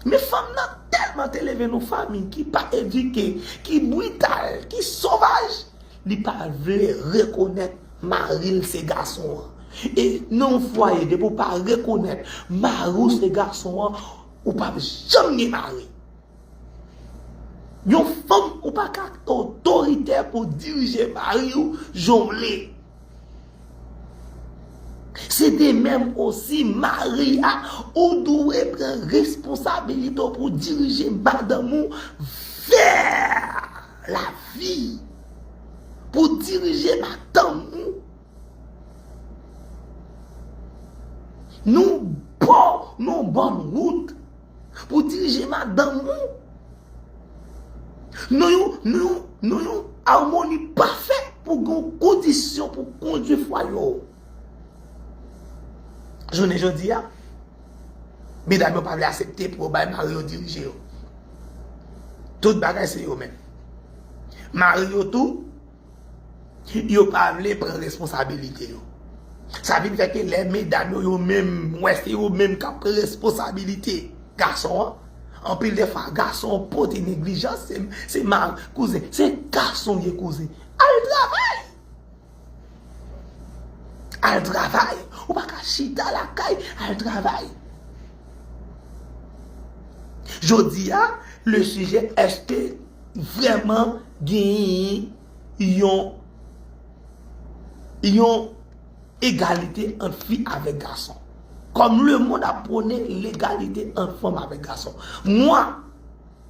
Men fanm nan tèlman te leve nan fanmi ki pa edike, ki brital, ki sovaj, li pa vle rekonèt mari l se gason an. E nan yon fwaye, depi w pa rekonèt mari w se gason an, ou p ap janm gen mari. Yon fanm, ou pa ka otoritè pou dirije mari w jan w vle. Se de menm osi, mari a, ou dwe pran responsabilite w pou dirije madanm ou vè lavi, pou dirije madanm ou. Nou bon, nou bòn wout. madanm ou nan yon, nan yon, nan yon amoni pafè pou gen yon kondisyon pou kondui fwaye w. Jounen jodi a, medam yo pa vle aksepte pou yo bay mari yo dirije yo. Tout bagay se yo menm. Mari yo tou, yo pa vle pran responsabilite yo. Sa vin fè ke lè medam yo, yo menm, w wè se yo menm k ap pran responsabilite gason an. Anpil de fwa, gason an pote neglijans, se, se ma, kouzen, se gason ye kouzen. Al travay! Al travay! Ou pa ka chita lakay, al travay! Jodi a, le sujet, èske vrèman genyen yon, yon egalite ant fi avèk gason? Kòm lemonn ap pwone legalite ant fanm avèk gason. Mwen,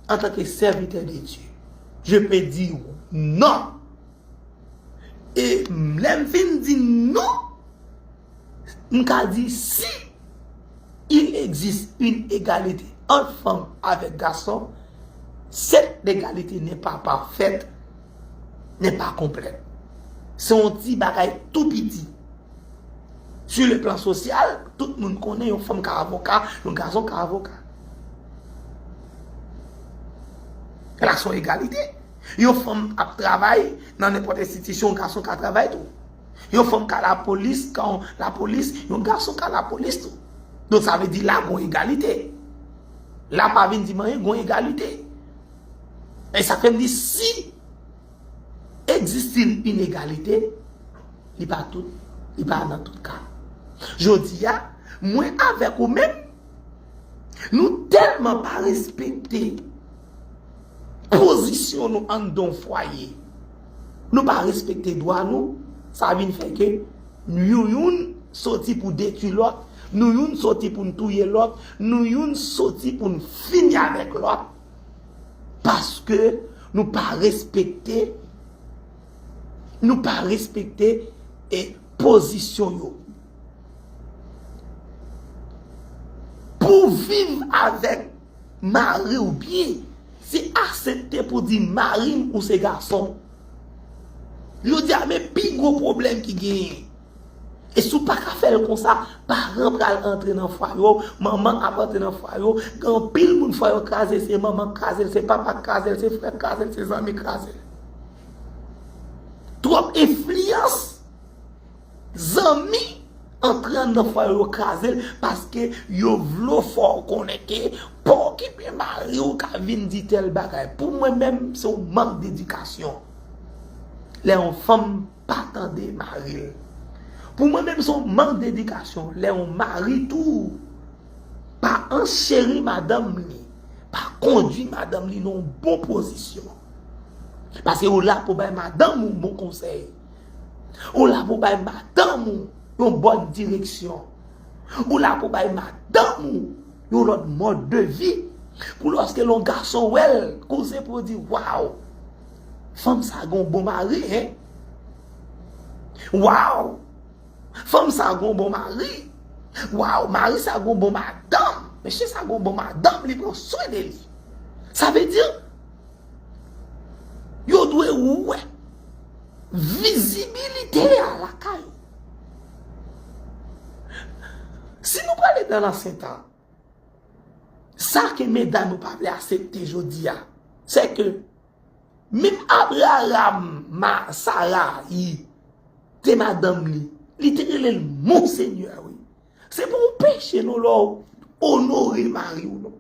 antanke sèvitè de Dye, je peux dire non. E lè m fin di non, m ka di si il existe une égalité entre femmes avec garçons, cette égalité n'est pas parfaite, n'est pas complète. Se yon ti bagay tou piti. Sur le plan social, tout moun konnen yon fanm ka avoka, yon gason ka avoka. La se yon egalite. Yon fanm ap travay nan nenpòt enstitisyon, yon gason ka travay tou. Yon fanm ka lapolis, ka lapolis, yon gason ka lapolis tou. Donk sa vle di la gon egalite. La pa vin di m anyen, gon egalite. E sa fè m di si existe une égalité, li pa tout, li pa nan tout ka. Jodi a, mwen avèk ou menm, nou tèlman pa respekte pozisyon nou anndan fwaye. Nou pa respekte dwa nou, sa vin fè ke nou youn soti pou detwi lòt, nou youn soti pou n touye lòt, nou youn soti pou n fini avèk lòt. Paske nou pa respekte, nou pa respekte e pozisyon yo. Pou viv avèk mari w byen, se aksepte pou di mari m ou se gason. Yo di a men pi gwo pwoblèm ki genyen. E si w pa ka fè l konsa, paran pral antre nan fwaye w, manman ap antre nan fwaye w, gen anpil moun fwaye w kraze, se manman k kraze l, se papa k kraze l, se frè k kraze l, se zanmi k kraze l. Twòp enfliyans zanmi antre anndan fwaye yo kraze l paske yo vle w fè w konnen ke pa okipe mari w ka vin di tèl bagay. Pou mwen menm, se yon mank dedikasyon. Lè yon fanm pa tande mari l. Pou mwen menm, se yon mank dedikasyon. Lè yon mari tou pa ancheri madanm li, pa kondui madanm li nan yon bon pozisyon. Paske ou la pou bay madanm ou bon konsèy. Ou la pou bay madanm ou yon bòn direksyon. Ou la pou bay madanm ou yon lòt mòd de vi. Pou lòske lè yon gason wè l, kouzen pou di, waw, fanm sa gon bon mari, en. Waw, fanm sa gon bon mari. Waw, mari sa gon bon madanm. Mesye sa gon bon madanm, li pran swen de li. Sa vle di, yo dwe wè vizibilite a lakay ou. Si nou prale nan lansyen tan, sa ke medam yo pa vle aksepte jodi a, se ke menm Abraram, ma, Sarayi, te madanm li, li te rele l Monsenyè, wi. Se pa yon peche non lè w onore mari w non.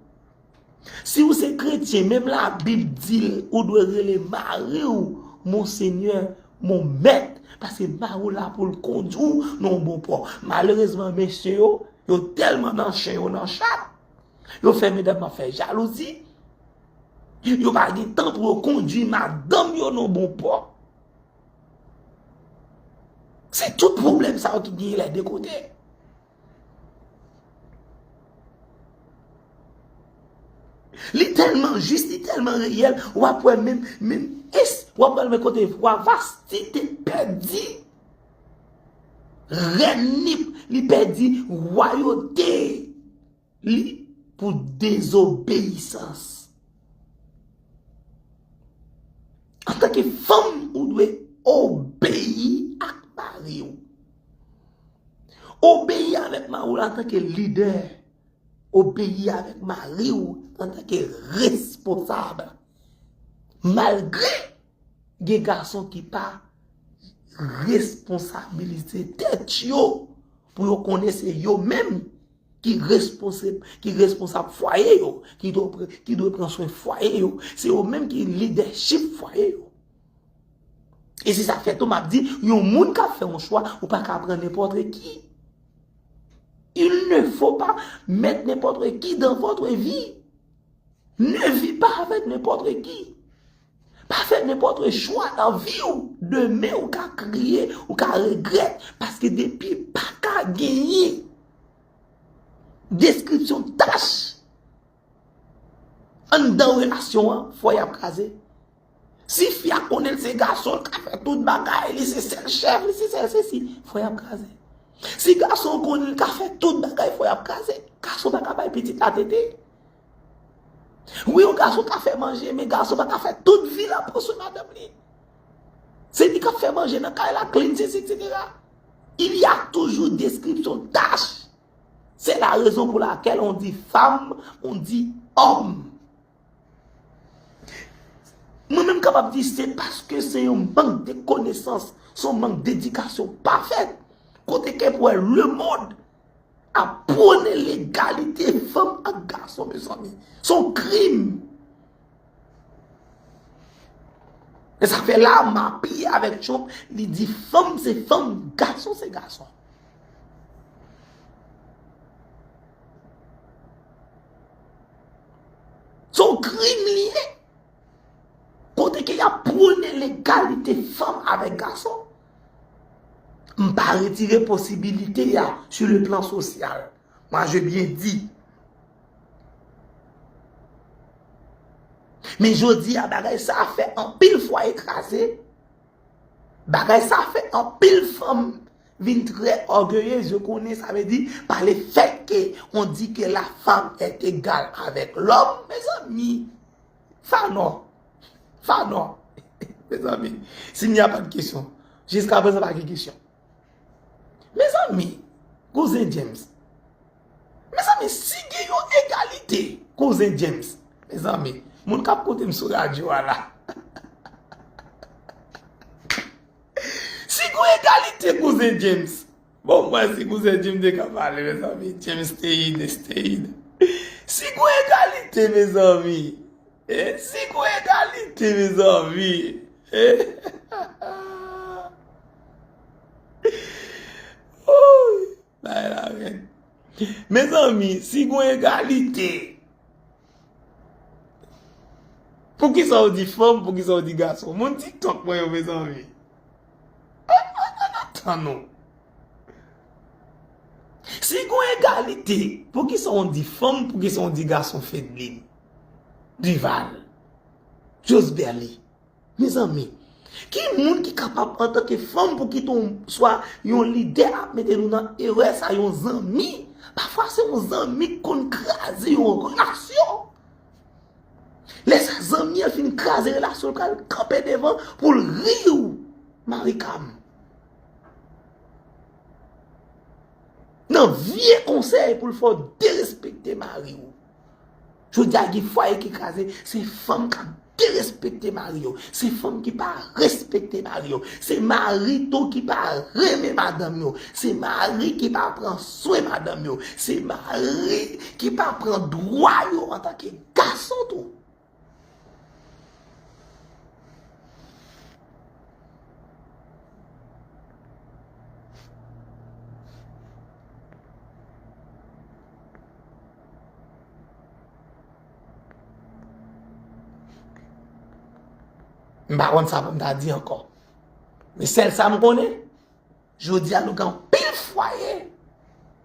Si w se kretyen, menm Labib di l, ou dwe rele mari w Monsenyè, mon mèt, paske mari w la pou l kondui w nan yon bon pò. Malerezman, mesye yo, yo tèlman nan chen yo nan chat, yo fè medam nan fè jalouzi, yo pa gen tan pou yo kondui madanm yo nan yon bon pò. Se tout pwoblèm sa yo ki genyen lè de kote. Li tèlman jis, li tèlman reyèl, w ap wè menm, menm, es, w ap wè menm kote wa Vasti te pèdi rèn li, li pèdi wayote li, pou dezobeyisans. Antanke fanm, ou dwe obeyi ak mari w. Obeyi avèk mari w antanke lidè. Obeyi avèk mari w antanke responsab. Malgre gen gason ki pa responsabilize tèt yo pou yo konnen se yo menm ki responsab, ki responsab fwaye yo, ki dwe, ki dwe pran swen fwaye yo, se yo menm ki lidèchip fwaye yo. E se sa k fè tou m ap di, yon moun k ap fè yon chwa, ou pa ka pran nenpòt ki. Il ne faut pas mettre n'importe qui dans votre vie. Ne vis pas avec n'importe qui. Pa fè nenpòt chwa nan vi w. Demen ou ka kriye, ou ka regrèt. Paske depi pa ka genyen deskripsyon tach anndan relasyon an, fò y ap kraze. Si fi a konnen l se gason, l ka fè tout bagay, li se sèl chèf, li se sèl sesi, fò y ap kraze. Si gason konnen l ka fè tout bagay, fò y ap kraze. Gason pa ka bay pitit la tete. Wi, yon gason ka fè manje, men gason pa ka fè tout vi l ap pran swen madanm li. Se li k ap fè manje nan kay la, clean, sesi, et cetera. Il y a toujours description tâche. C'est la raison pour laquelle on dit femme, on dit homme. Mwen menm kapab di se paske se yon mank de konesans, se yon mank dedikasyon pafèt. Kote ke pou wè lemonn ap pwone legalite fanm ak gason, mezanmi. Se yon krim. E sa fè la, m apiye avèk Trump, li di fanm se fanm, gason se gason. Se yon krim li ye. Kote ke y ap pwone legalite fanm avèk gason. M pa retire posibilite a sur le plan social. Moi, je bien di. Men jodi a, bagay sa a fè anpil fwaye kraze. Bagay sa a fè anpil fanm vin trè ògeyez. Yo konnen sa vle di, pa le fèt ke on di ke la femme est égale avec l'homme, mezanmi. Fanon. Fanon. Mezanmi, s'il n'y a pas de question, jiska prezan pa gen kesyon. Mezanmi, kouzen James. Mezanmi, si gen yon egalite, kouzen James. Mezanmi, moun k ap koute m sou radyo a la. Si gen yon egalite, kouzen James. Bon, mwen, si kouzen James te ka pale, mezanmi, James stayed, stayed. Si gen yon egalite, mezanmi. E si gen yon egalite, mezanmi. E? Oy, bagay la rèd. Mezanmi, si gen yon egalite, poukisa w di fanm, poukisa w di gason? Moun TikTok mwen yo, mezanmi. An, an, an, an, tann nou. Si gen yon egalite, poukisa w di fanm, poukisa w di gason? Fedlin, Duval, Josberly. Mezanmi, ki moun ki kapab antanke fanm pou kite yon, swa yon lidè ap mete nou nan erè sa, yon zanmi? Pafwa se yon zanmi k konn kraze yon relasyon. Lè sa zanmi an fin kraze relasyon, l pral kanpe devan pou l ri w, Marikam. Nan vye konsèy pou l fè w derespekte mari w. Jodi a gen fwaye ki kraze, se fanm k ap derespekte mari yo. Se fanm ki pa respekte mari yo. Se mari tou ki pa renmen madanm yo. Se mari ki pa pran swen madanm yo. Se mari ki pa pran dwa yo antanke gason tou. M pa konn sa pou m ta di ankò. Men sèl sa m konnen, jodi a nou gen anpil fwaye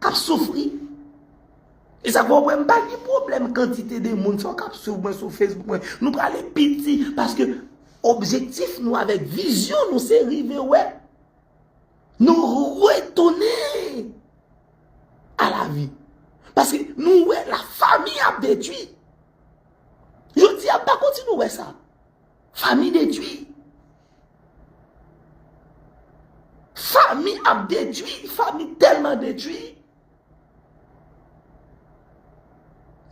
k ap soufri. E sa k fè w wè m pa gen pwoblèm kantite de moun sa yo k ap swiv mwen sou Facebook mwen. Nou prale piti paske objektif nou avèk vizyon nou se rive wè nou retounen a la vi. Paske nou wè la fami ap detwi. Jodi a, m pa konn si nou wè sa. Fami detwi. Fami ap detwi, fami tèlman detwi.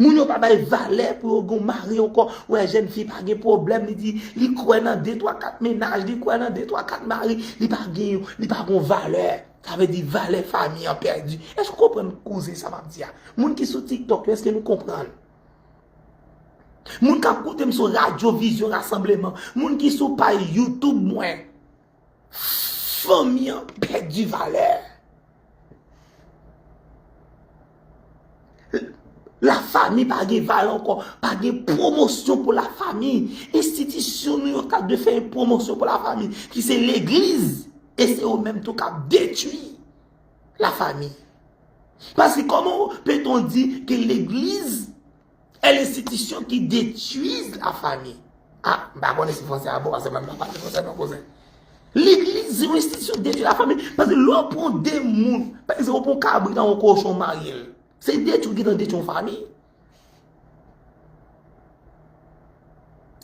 Moun yo pa bay valè pou yo gen mari ankò. Ou wè jèn fi pa gen pwoblèm, li di, li kwè nan de, twa, kat mennaj, li kwè nan de, twa, kat mari, li pa gen, li pa gen valè. Sa vle di valè fami an pèdi. Èske w konprann koze sa m ap di a? Moun ki sou TikTok yo, èske nou konprann? Moun k ap koute m sou radyo Vizyon Rasanbleman, moun ki sou paj YouTube mwen, fanmi an pèdi valè. Lafanmi pa gen valè ankò, pa gen pwomosyon pou lafanmi. Enstitisyon nou yo k ap dwe fè pwomosyon pou lafanmi, ki se legliz, e se yo menm tou k ap detwi lafanmi. Paske kòman peut-on dire que l'église est l'institution qui détruit la famille? Ah, m pa konnen si fransè a bon, paske mwen m pa pale fransè non, kouzen. Legliz se yon enstitisyon ki detwi lafanmi. Paske lè w pran de moun, pa egzanp, ou pran yon kabrit ak yon kochon marye l, se detwi w gentan detwi yon fanmi.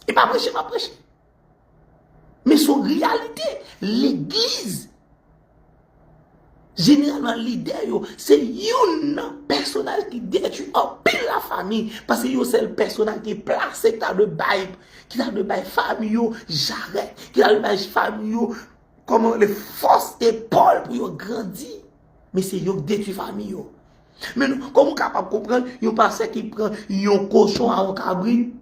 E pa preche m ap preche. Men se yon reyalite. Legliz, jeneralman, lidè yo, se youn nan pèsonaj ki detwi anpil lafanmi, paske yo sèl pèsonaj ki plase, ki ta dwe bay, ki ta dwe bay fanmi yo jarèt, ki ta dwe bay fanmi yo, kòman rele, fòs epòl pou yo grandi. Men se yo k detwi fanmi yo. Men nou, kòman w kapab konprann yon pastè ki pran yon kochon a yon kabrit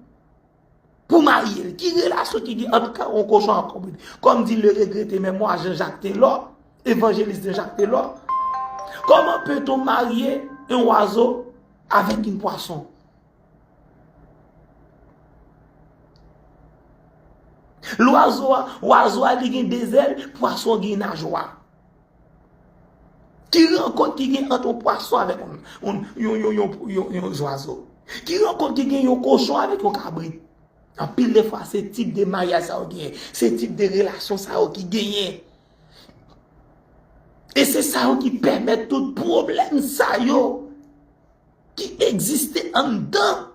pou marye l? Ki relasyon ki gen ant yon kochon ak yon kabrit? Comme dit le regretté mémoire Jean-Jacques Telor, évangéliste Jean-Jacques Telor, comment peut-on marier un oiseau avec une poisson? Lwazo a, wazo a li gen de zèl, pwason gen najwa. Ki rankont ki gen ant yon pwason avèk yon, yon, yon, yon, yon, yon, yon zwazo? Ki rankont ki gen yon kochon avèk yon kabrit? Anpil de fwa, se tip de maryaj sa yo genyen. Se tip de relasyon sa yo ki genyen. E se sa yo ki pèmèt tout pwoblèm sa yo ki egziste anndan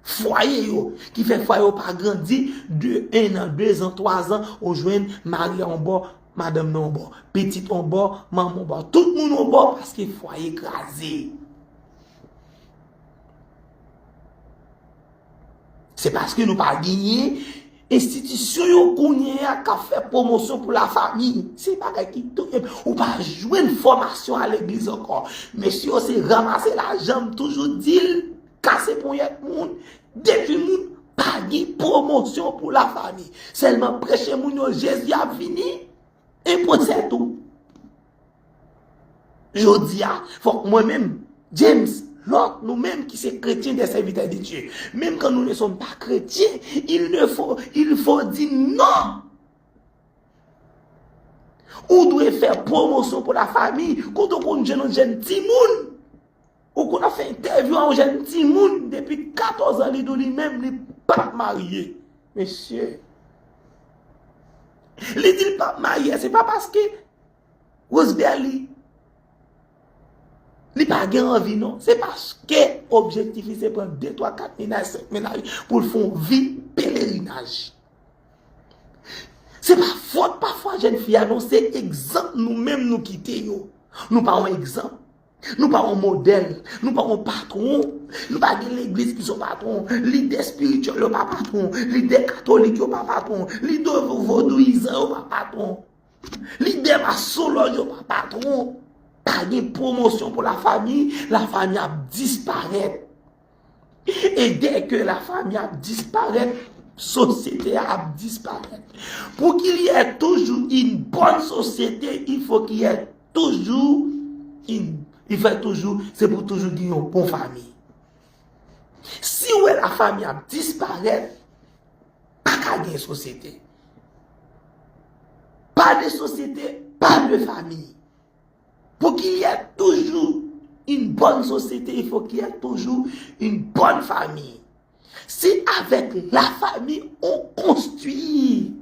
fwaye yo, ki fè fwaye yo pa grandi de en an, de zan, twa zan, ou jwenn mari a yon bò, madanm nan yon bò, pitit yon bò, manman yon bò, tout moun yon bò, paske fwaye kraze. Se paske nou pa genyen enstitisyon yo kounye a k ap fè pwomosyon pou lafanmi. Se bagay ki touye m. Ou pa jwenn fòmasyon a legliz ankò. Mesye yo se ranmase lajan, m toujou di l, kase ponyèt moun, detwi moun, pa gen pwomosyon pou lafanmi. Sèlman preche moun yo Jezi ap vini, e pwosè tou. Jodi a, fòk mwen menm, James, Lòt, nou menm ki se kretyen, des serviteurs de Dieu, même quand nous ne sommes pas chrétiens, il ne faut, il faut dire non. Ou dwe fè pwomosyon pou lafanmi. Kote w konn jwenn yon jèn timoun, ou konn ap fè entèvyou a yon jèn timoun depi katòz an, li di w li menm li p ap marye. Mesye, li di l p ap marye, se pa paske Roseberry, li pa gen anvi non. Se paske objektif li se pran de, twa, kat mennaj, senk mennaj pou l fè yon vi pelerinaj. Se pa fòt pafwa jèn fi a non, se egzanp nou menm nou kite yo. Nou pa yon egzanp. Nou pa yon modèl. Nou pa yon patwon. Nou pa gen legliz ki se yon patwon. Lidè espirityèl yo pa patwon. Lidè katolik yo pa patwon. Lidè vodouyizan yo pa patwon. Lidè masonlòj yo pa patwon. Pa gen pwomosyon pou lafanmi, lafanmi ap disparèt. E dèke lafanmi ap disparèt, sosyete a ap disparèt. Pour qu'il y ait toujours une bonne société, il faut qu'il y ait toujours une, il faut toujours, se pou toujou gen yon bon fanmi. Si w wè lafanmi ap disparèt, pa ka gen sosyete. Pas de société, pas de famille. Pour qu'il y ait toujours une bonne société, il faut qu'il y ait toujours une bonne famille. C'est avec la famille on construit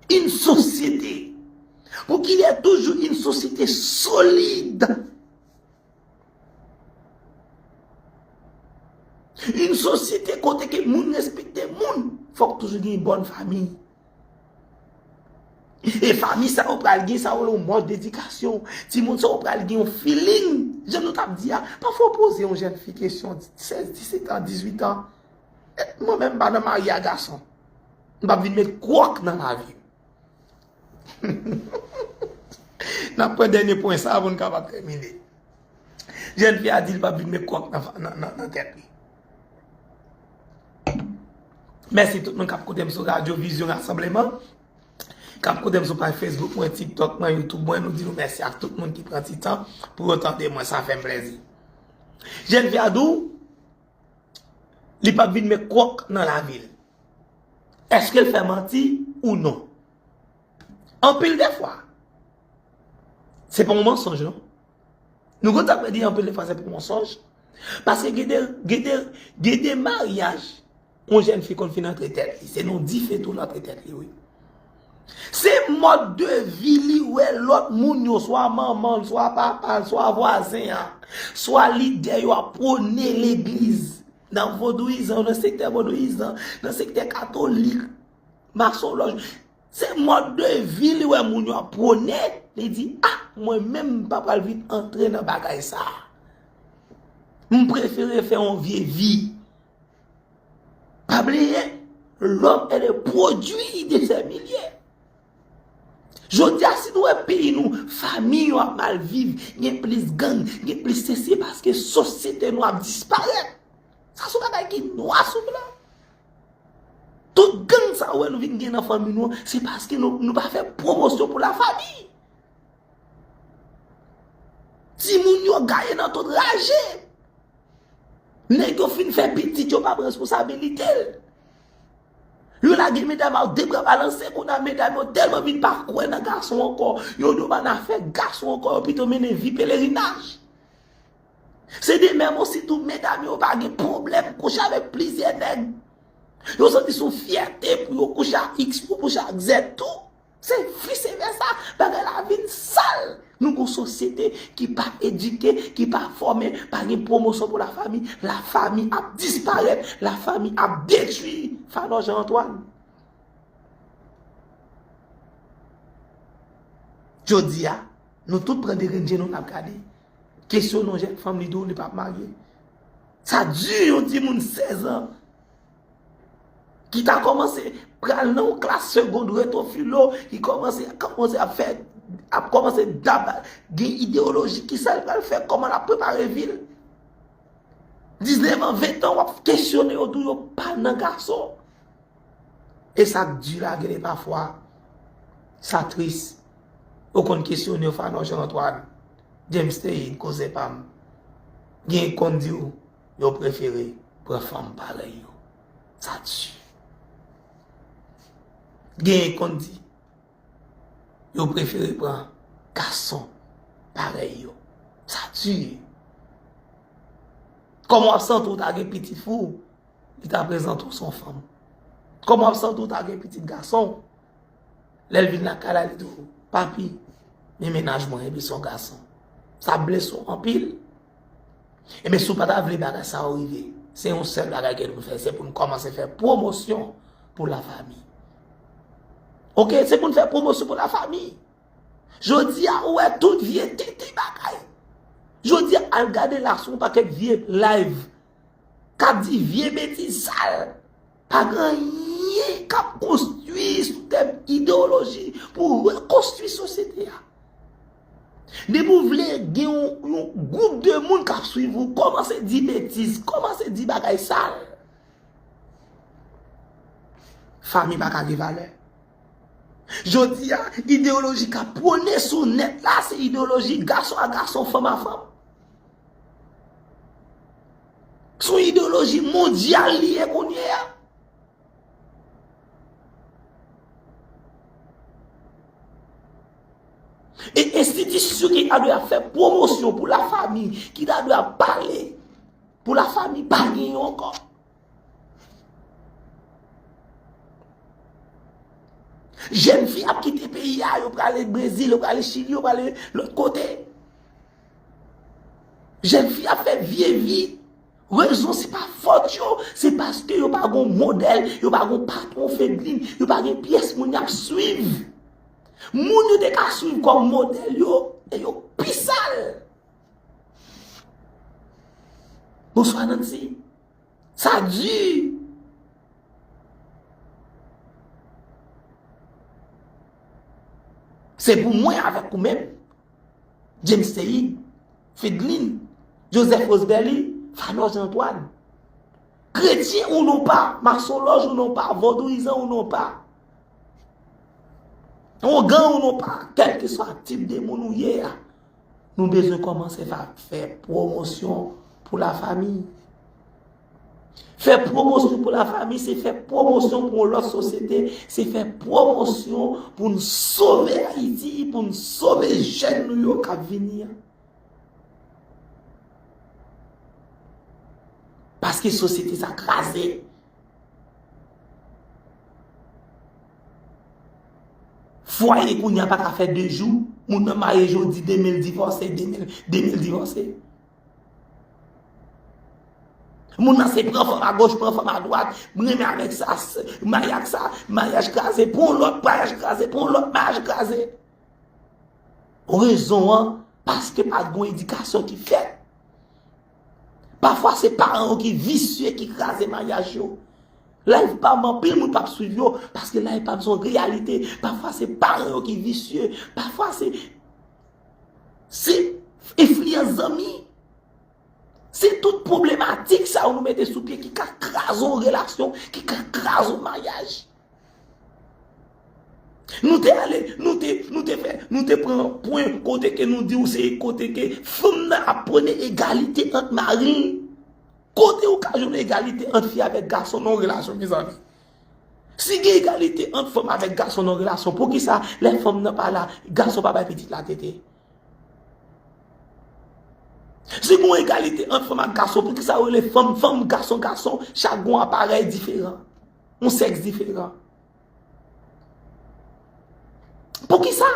une société. Pour qu'il y ait toujours une société solide. Yon sosyete kote ke moun respekte moun, fòk toujou gen bòn fanmi. E fanmi sa yo pral gen sa yo yon mòd edikasyon. Timoun sa yo pral gen yon feeling. Jan nou t ap di a, pafwa w poze yon jèn fi kesyon sèz, disèt an, dizuit an. Mwen menm m pa nan marye a gason. M p ap vin met kwòk nan lavi m. N ap pran dènye pwen sa a pou n kapab tèmine. Jèn fi a di l p ap vin met kwòk nan, nan, nan, nan tèt li. Mèsi tout moun k ap koute m sou Radyo Vizyon Rasanbleman, k ap koute m sou paj Facebook mwen, TikTok mwen, YouTube mwen. Nou di nou mèsi ak tout moun ki pran ti tan pou yo tande mwen. Sa fè m plèzi. Jèn fi a di w, li p ap vin met kwòk nan lavi l. Èske l fè manti ou non? Anpil de fwa, se pa yon mansonj, non. Nou konn sa k vle di anpil de fwa se pa yon mansonj. Paske gen de, gen de, gen de maryaj, yon jèn fi konn fin antre tèt li. Se nan dife tou l antre tèt li, wi. Se mòd de vi li wè lòt moun yo, swa manman l, swa papa l, swa vwazen an, swa lidè yo ap pwone legliz, nan vodouyizan, nan sektè vodouyizan, nan sektè katolik, masonlòj. Se mòd de vi li wè moun yo ap pwone, li di, ah, mwen menm m pa pral vin antre nan bagay sa a. M prefere fè yon vye vi. Pa bliye, l'homme est le produit de ses milieux. Jodi a, si nou wè peyi nou, fanmi yo ap mal viv, gen plis gang, gen plis sesi, paske sosyete nou ap disparèt. Sa se yon bagay ki nwa sou blan. Tout gang sa ou wè nou vin gen nan fanmi nou an, se paske nou, nou pa fè pwomosyon pou lafanmi. Timoun yo gaye nan tout raje. Nèg yo fin fè pitit, yo pa pran responsabilite l. Yo lage medam yo de bra balanse, kounye a medam yo tèlman vin pa kwè nan gason ankò, yo di yo pa nan afè gason ankò, yo pito mennen vi pelerinaj. Se de menm osi tou, medam yo pa gen pwoblèm kouche avèk plizyè nèg. Yo santi se yon fyète pou yo kouche ak X, pou kouche ak Z tou. Se vise vèsa, bagay la vin sal. Nou gon sosyete ki pa edike, ki pa fòme, pa gen pwomosyon pou lafanmi. Lafanmi ap disparèt, lafanmi ap detwi. Fanò Jean Antoine. Jodi a, nou tout pran de grenn je nou n ap gade. Kesyone yon jèn fanm, li di w li p ap marye. Sa di yon timoun sèz an ki ta kòmanse pral nan yon klas segond retwofilo, ki kòmanse, kòmanse ap fè, ap kòmanse dab, gen ideyoloji ki sa l pral fè, kòman l ap prepare vi l. Diznèf an, ven an, w ap kesyone yo tou, yo pa nan gason. E sa k di la, gen de pafwa, sa tris. Ou konn kesyone yo, Fanò Jean Antoine, James Théide, koze pa m. Gen konn di w, yo prefere pran fanm parèy yo. Sa di. Gen konn di, yo prefere pran gason parèy yo. Sa di. Kòman w ap santi w ta gen pitit fi w, li ta prezante w se yon fanm? Kòman w ap santi w ta gen pitit gason? Lè l vin lakay la, li di w, papi, men mennaj mwen, epi se yon gason. Sa blese w anpil. Ebyen, si w pa ta vle bagay sa yo rive, se yon sèl bagay ke nou fè, se pou nou kòmanse fè pwomosyon pou lafanmi. Oke, se pou nou fè pwomosyon pou lafanmi. Jodi a, ou wè tout vye tenten bagay. Jodi a, al gade la sou yon pakèt vye live k ap di vye betiz sal. Pa gen anyen k ap konstwi sou tèm ideyoloji pou rekonstwi sosyete a. Depi w vle gen yon, yon gwoup de moun k ap swiv ou, kòmanse di betiz, kòmanse di bagay sal. Fanmi pa ka gen valè. Jodi a, ideyoloji k ap pwone sou nèt la, se ideyoloji gason a gason, fanm a fanm. Se yon ideyoloji mondyal li ye kounye a. E enstitisyon ki ta dwe ap fè pwomosyon pou lafanmi, ki ta dwe ap pale pou lafanmi, pa gen yo ankò. Jèn fi ap kite peyi a, yo prale Brezil, yo prale Chili, yo prale lòt kote. Jèn fi ap fè vye vi. Rezon se pa fòt yo, se paske yo pa gon modèl, yo pa gon patwon Fedlin, yo pa gen pyès moun y ap swiv. Moun yo te ka swiv kòm modèl yo, e yo pi sal. Bonswa Nancy. Sa di. Se pou mwen avèk ou menm. James Teyid, Fedlin, Joseph Roseberly, Fanon Jean Antoine. Kretyen ou non pa, masonlòj ou non pa, vodouyizan ou non pa, ougan ou non pa, kèlkeswa tip de moun ou ye a, nou bezwen kòmanse fè, fè pwomosyon pou lafanmi. Fè pwomosyon pou lafanmi, se fè pwomosyon pou yon lòt sosyete, se fè pwomosyon pou n sove Ayiti, pou n sove jèn nou yo k ap vini an. Paske sosyete sa kraze. Fwaye kounye a pa ka fè de jou, moun nan marye jodi, demen l divòse, demen, demen l divòse. Moun nan se pran fanm agoch, pran fanm adwat, m renmen avèk sa, s-, marye ak sa, maryaj kraze, pran yon lòt, maryaj kraze, pran yon lòt, maryaj kraze. Rezon an, paske pa t gon edikasyon ki fèt. Pafwa se paran yo ki visye, ki kraze maryaj yo. Live pa m, anpil moun p ap swiv yo, paske live pa m se yon reyalite. Pafwa se paran yo ki visye, pafwa se, se enfliyans zanmi. Se tout pwoblematik sa yo nou mete sou pye ki ka kraze yon relasyon, ki ka kraze yon maryaj. Nou te ale, nou te, nou te fè, nou te pran pwen kote ke nou di w se kote ke fanm nan ap prene egalite ant mari l. Kote ou ka jwenn egalite ant fi avèk gason nan yon relasyon, mezanmi? Si gen egalite ant fanm avèk gason nan yon relasyon, poukisa lè fanm nan pa la, gason pa bay pitit la tete? Si gen egalite ant fanm ak gason, poukisa yo rele fanm fanm, gason gason, chak gen yon aparèy diferan, yon sèks diferan? Poukisa?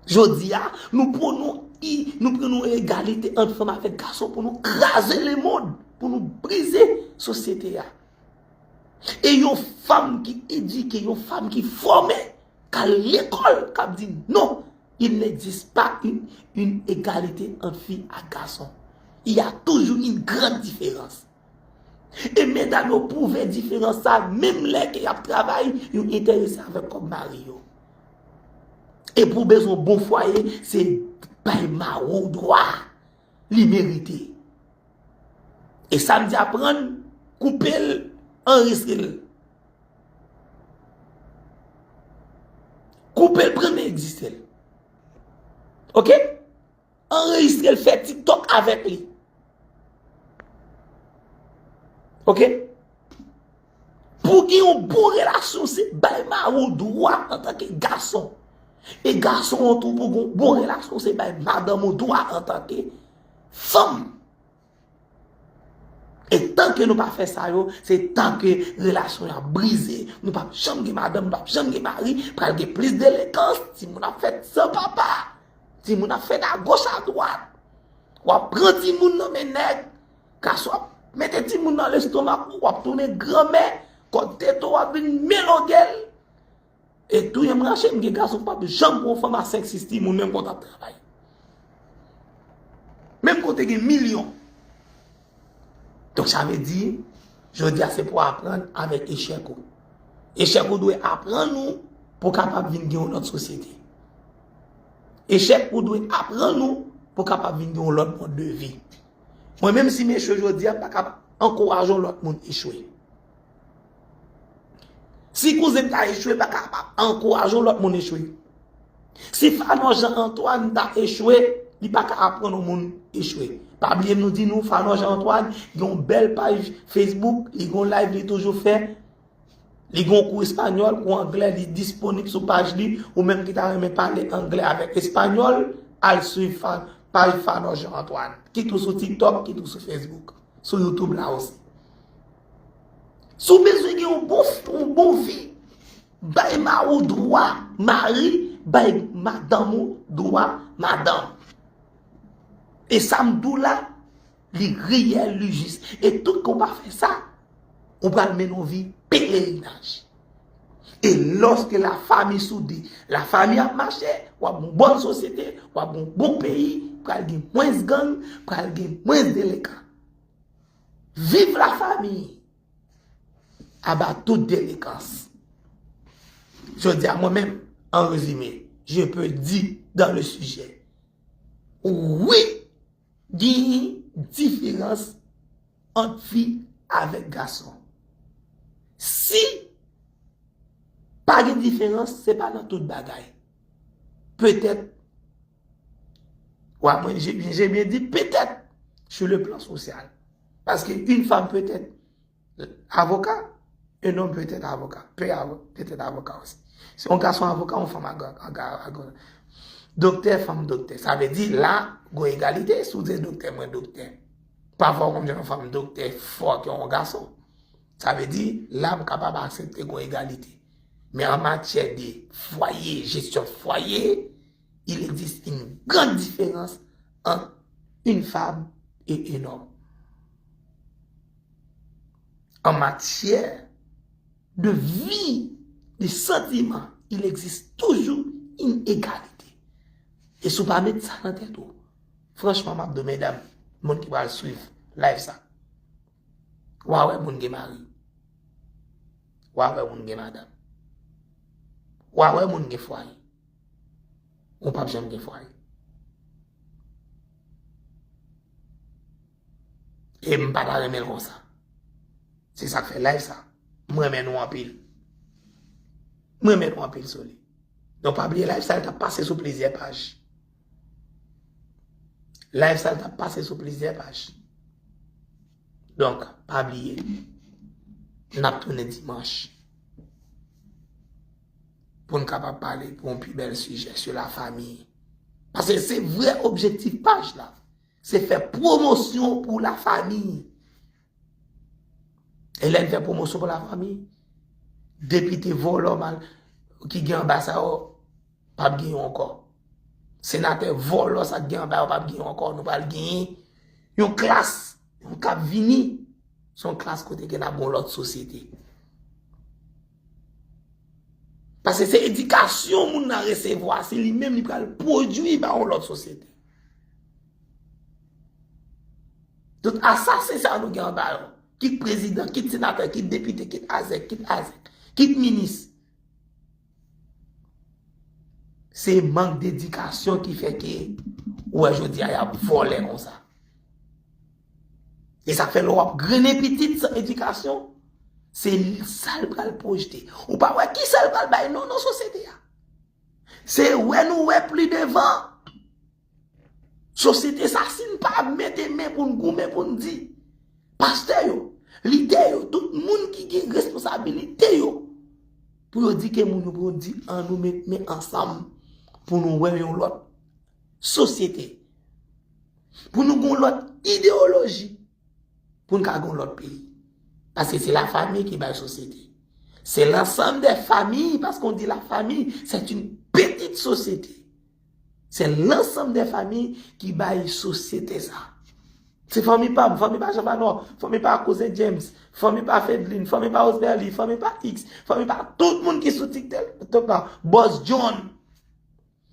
Jodi a, nou pran yon i-, nou pran yon egalite ant fanm avèk gason pou nou kraze lemonn, pou nou brize sosyete a. E yon fanm ki edike, yon fanm ki fòme, k al lekòl, k ap di non, il n'existe pas une, une égalité entre filles et garçons. Il y a toujours une grande différence. E medam yo pwouve diferans sa, menm lè ke y ap travay, yo enterese avèk kòb mari yo. E pou w bezwen yon bon fwaye, se bay mari w dwa li merite. E sa m di aprann, koupe l, anrejistre l. Koupe l, pran men egziste l. Oke? Anrejistre l, fè TikTok avèk li. Oke? Pou gen yon bon relasyon, se bay mari w dwa antanke gason. E gason an tou, pou gen yon bon relasyon, se bay madanm ou dwa antanke fanm. E tanke nou pa fè sa yo, se tanke relasyon yo ap brize. Nou p ap janm gen madanm, nou p ap janm gen mari, pral gen plis delenchans, timoun ap fèt san papa, timoun ap fèt agoch adwat. W ap pran timoun nan men nèg, gason ap mete timoun nan lestomak ou, w ap tounen granmè, kòd tete w ap vin melonge l. E touye m rache m, gen gason k p ap janm pran yon fanm a senk sis timoun, menm kote ap travay. Menm kote gen milyon. Donk, sa vle di, jodi a se pou aprann avèk echèk ou. Echèk ou dwe aprann ou pou w kapab vin gen yon lòt sosyete. Echèk ou dwe aprann ou pou w kapab vin gen yon lòt mòd de vi. Mwen menm, si m echwe jodi a, m pa ka ankouraje yon lòt moun echwe. Si kouzen m ta echwe, l pa ka ankouraje yon lòt moun echwe. Si Fanon Jean Antoine ta echwe, li pa ka aprann yon moun echwe. Pa bliye m, nou di nou, Fanon Jean Antoine gen yon bèl paj Facebook, li gen yon live li toujou fè. Li gen yon kou espanyòl, kou anglè, li disponib sou paj li. Ou menm ki ta renmen pale anglè avèk espanyòl, al swiv fa-, paj Fanon Jean Antoine. Kit ou sou TikTok, kit ou sou Facebook. Sou YouTube la osi. Si w bezwen gen yon bon, yon bon vi, bay mari w dwa mari, bay madanm ou dwa madanm. E sa m di w la, Li reyèl, li jis. E tout kan w pa fè sa, ou pral mennen yon vi pelerinaj. E lòske lafami soude, lafami ap mache, w ap gen yon bòn sosyete, w ap gen yon bon peyi, pral gen mwens gang, pral gen mwens delenkan. Viv lafami! Aba tout delenkans. Jodi a, mwen menm, an rezime, je peux dire dans le sujet, wi, gen diferans ant fi avèk gason. Si pa gen diferans, se pa nan tout bagay. Petèt, wa mwen, j'ai j'ai bien dit peut-être sur le plan social. Parce qu'une femme peut être avocat, un homme peut être avocat, peut avo- peut être avocat aussi. Si yon gason avoka, yon fanm aga- aga- aga- doktè, fanm doktè. Sa vle di la, gon egalite, si w se doktè, mwen doktè. Pafwa w konn jwenn yon fanm doktè fò ke yon gason. Sa vle di la, m kapab aksepte gon egalite. Men an matyè de fwaye, jesyon fwaye, il existe une grande différence entre une femme et un homme. En matière de vie, de sentiment, il existe toujours une égalité. E si w pa met sa nan tèt ou, franchman, m ap di w, medam, moun ki pral swiv live sa, w a wè moun gen mari, w a wè moun gen madanm, w a wè moun gen fwaye. Ou p ap janm gen fwaye. E m pa ta renmen l konsa. Se sa k fè live sa, m renmen nou anpil. M renmen nou anpil sou li. Donk, pa bliye live sa, l t ap pase sou plizyè paj. Live sa, l t ap pase sou plizyè paj. Donk, pa bliye, n ap tounen dimanch pou n kapab pale pou yon pi bèl sijè sou lafanmi. Paske se vrè objektif paj la. Se fè pwomosyon pou lafanmi. E lè n fè pwomosyon pou lafanmi, depite vòlò mal ki gen anba sa yo p ap gen yo ankò. Senatè vòlò sa k gen anba yo p ap gen yo ankò. Nou pral genyen yon klas k ap vini. Se yon klas kote ke n ap gen yon lòt sosyete. Paske se edikasyon moun nan resevwa, se li menm li pral pwodui ba yon lòt sosyete. Tout asasen sa yo nou gen anba yo, kit prezidan, kit senatè, kit depite, kit azèk, kit azèk, kit minis. Se mank dedikasyon ki fè ke ou wè jodi a y ap vòlè konsa. E sa k fè lè w ap grennen pitit san edikasyon, se sa l pral pwojte. Ou pa wè kisa l pral bay non nan sosyete a. Se wè nou wè pli devan. Sosyete sa, si n pa mete men pou n goumen, pou n di, pastè yo, lidè yo, tout moun ki gen responsabilite yo, pou yo di ke moun yo, pou yo di, ann nou met men ansanm pou nou wè yon lòt sosyete, pou nou gen yon lòt ideyoloji, pou n ka gen yon lòt peyi. Paske se lafanmi ki bay sosyete. C'est l'ensemble des familles, parce qu'on dit la famille, c'est une petite société. Se lansanm de fanmi ki bay sosyete sa. Se fanmi pa m, fanmi pa Jean Vanor, fanmi pa Kouzen James, fanmi pa Fedlin, fanmi pa Osberly, fanmi pa X, fanmi pa tout moun ki sou TikTok la, Boss John.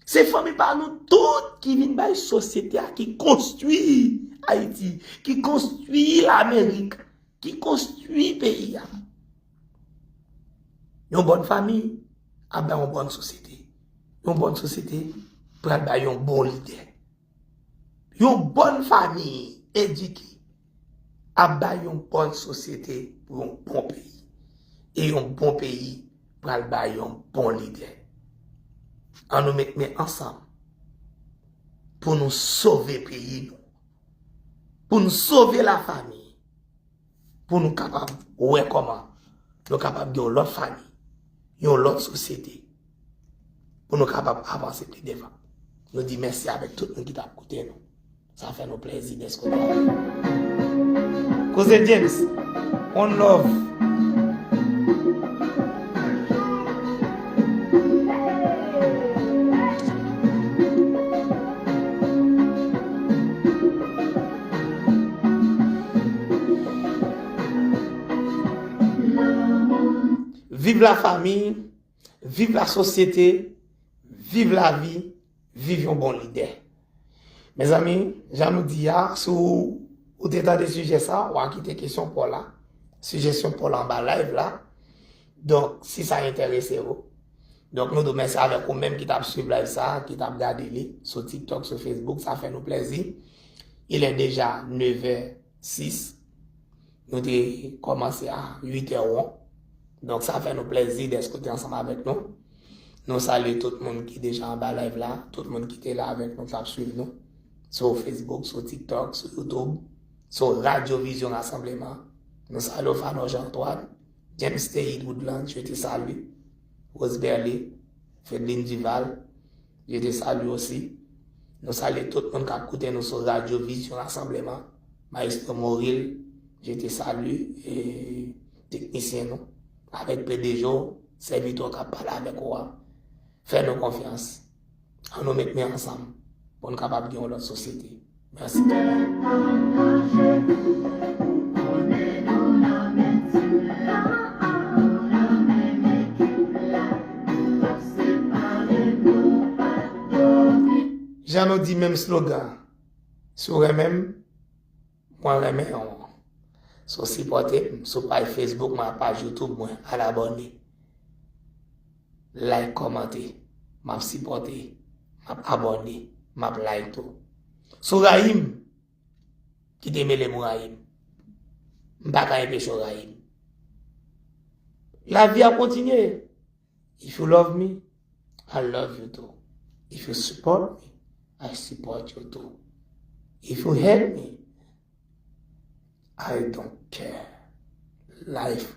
Se fanmi pa nou tout ki vin bay sosyete a, ki konstwi Ayiti, ki konstwi Lamerik, ki konstwi peyi a. Yon bòn fanmi ap bay yon bòn sosyete. Yon bòn sosyete pral bay yon bon lidè. Yon bòn fanmi edike ap bay yon bòn sosyete pou yon bon peyi. E yon bon peyi pral bay yon bon lidè. Ann nou met men ansanm pou nou sove peyi nou. Pou nou sove lafanmi. Pou nou kapab wè kòman nou kapab gen yon lòt fanmi, yon lòt sosyete, pou nou kapab avanse pi devan. Nou di mèsi avèk tout moun ki t ap koute nou. Sa fè nou plèzi dèske w la. Kouzen James, one love. Viv la famille, viv la société, viv la vie, viv yon bon lidè. Mezanmi, jan nou di a, si w, ou te tande sijè sa, w a kite kesyon pa w la, sijesyon pa w la anba live la. Donk, si sa enterese w. Donk, nou di w mèsi avèk ou menm ki t ap swiv live sa, ki t ap gade li sou TikTok, sou Facebook, sa fè nou plèzi. Il est déjà neuf heures six. Nou te kòmanse a uit è won. Donk, sa fè nou plèzi dèske w te ansanm avèk nou. Nou salye tout moun ki deja anba live la, tout moun ki te la avèk nou, k ap swiv nou sou Facebook, sou TikTok, sou YouTube, sou Radio Vision Rassemblement. Nou salye w, Fanò Jean Antoine, James Théid Woodland, je te salue, Rose Berlé, Fedline Duval, je te salue aussi. Nou salye tout moun k ap koute nou sou Radio Vision Rassemblement. Maestro Moril, je te salue, e teknisyen nou, avèk P D G w, sèvitè w k ap pale avèk ou a. Fè nou konfyans. An nou met men ansanm pou n kapab gen yon lòt sosyete. Mèsi. Jan nou di menm slogan, si w renmen m, mwen renmen w. Si w sipòte m sou paj Facebook mwen ak paj YouTube mwen, al abòne. Like, kòmante. M ap sipòte. M ap abòne. M ap like tou. Si w rayi m, kite mele m ou rayi m. M pa ka enpeche w rayi m. Lavi ap kontinye. If you love me, I love you too. If you support me, I support you too. If you hate me, I don't care. Life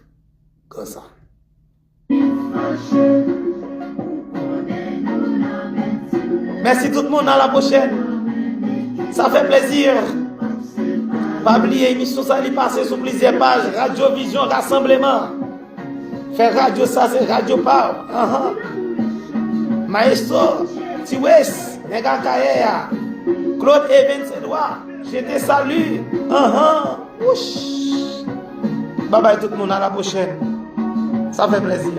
goes on. Mèsi tout moun, à la prochaine. Sa fè plezi. Pa bliye emisyon sa li pase sou plizyè paj Radio Vision Rassemblement. Fè radyo sa, se radyo pa w. Anhan. Maestro, Ti Wes, nèg Akayè a. Claude Evens Edouard, je te salue. Anhan. Wouch. Babay tout moun, à la prochaine. Sa fè plezi.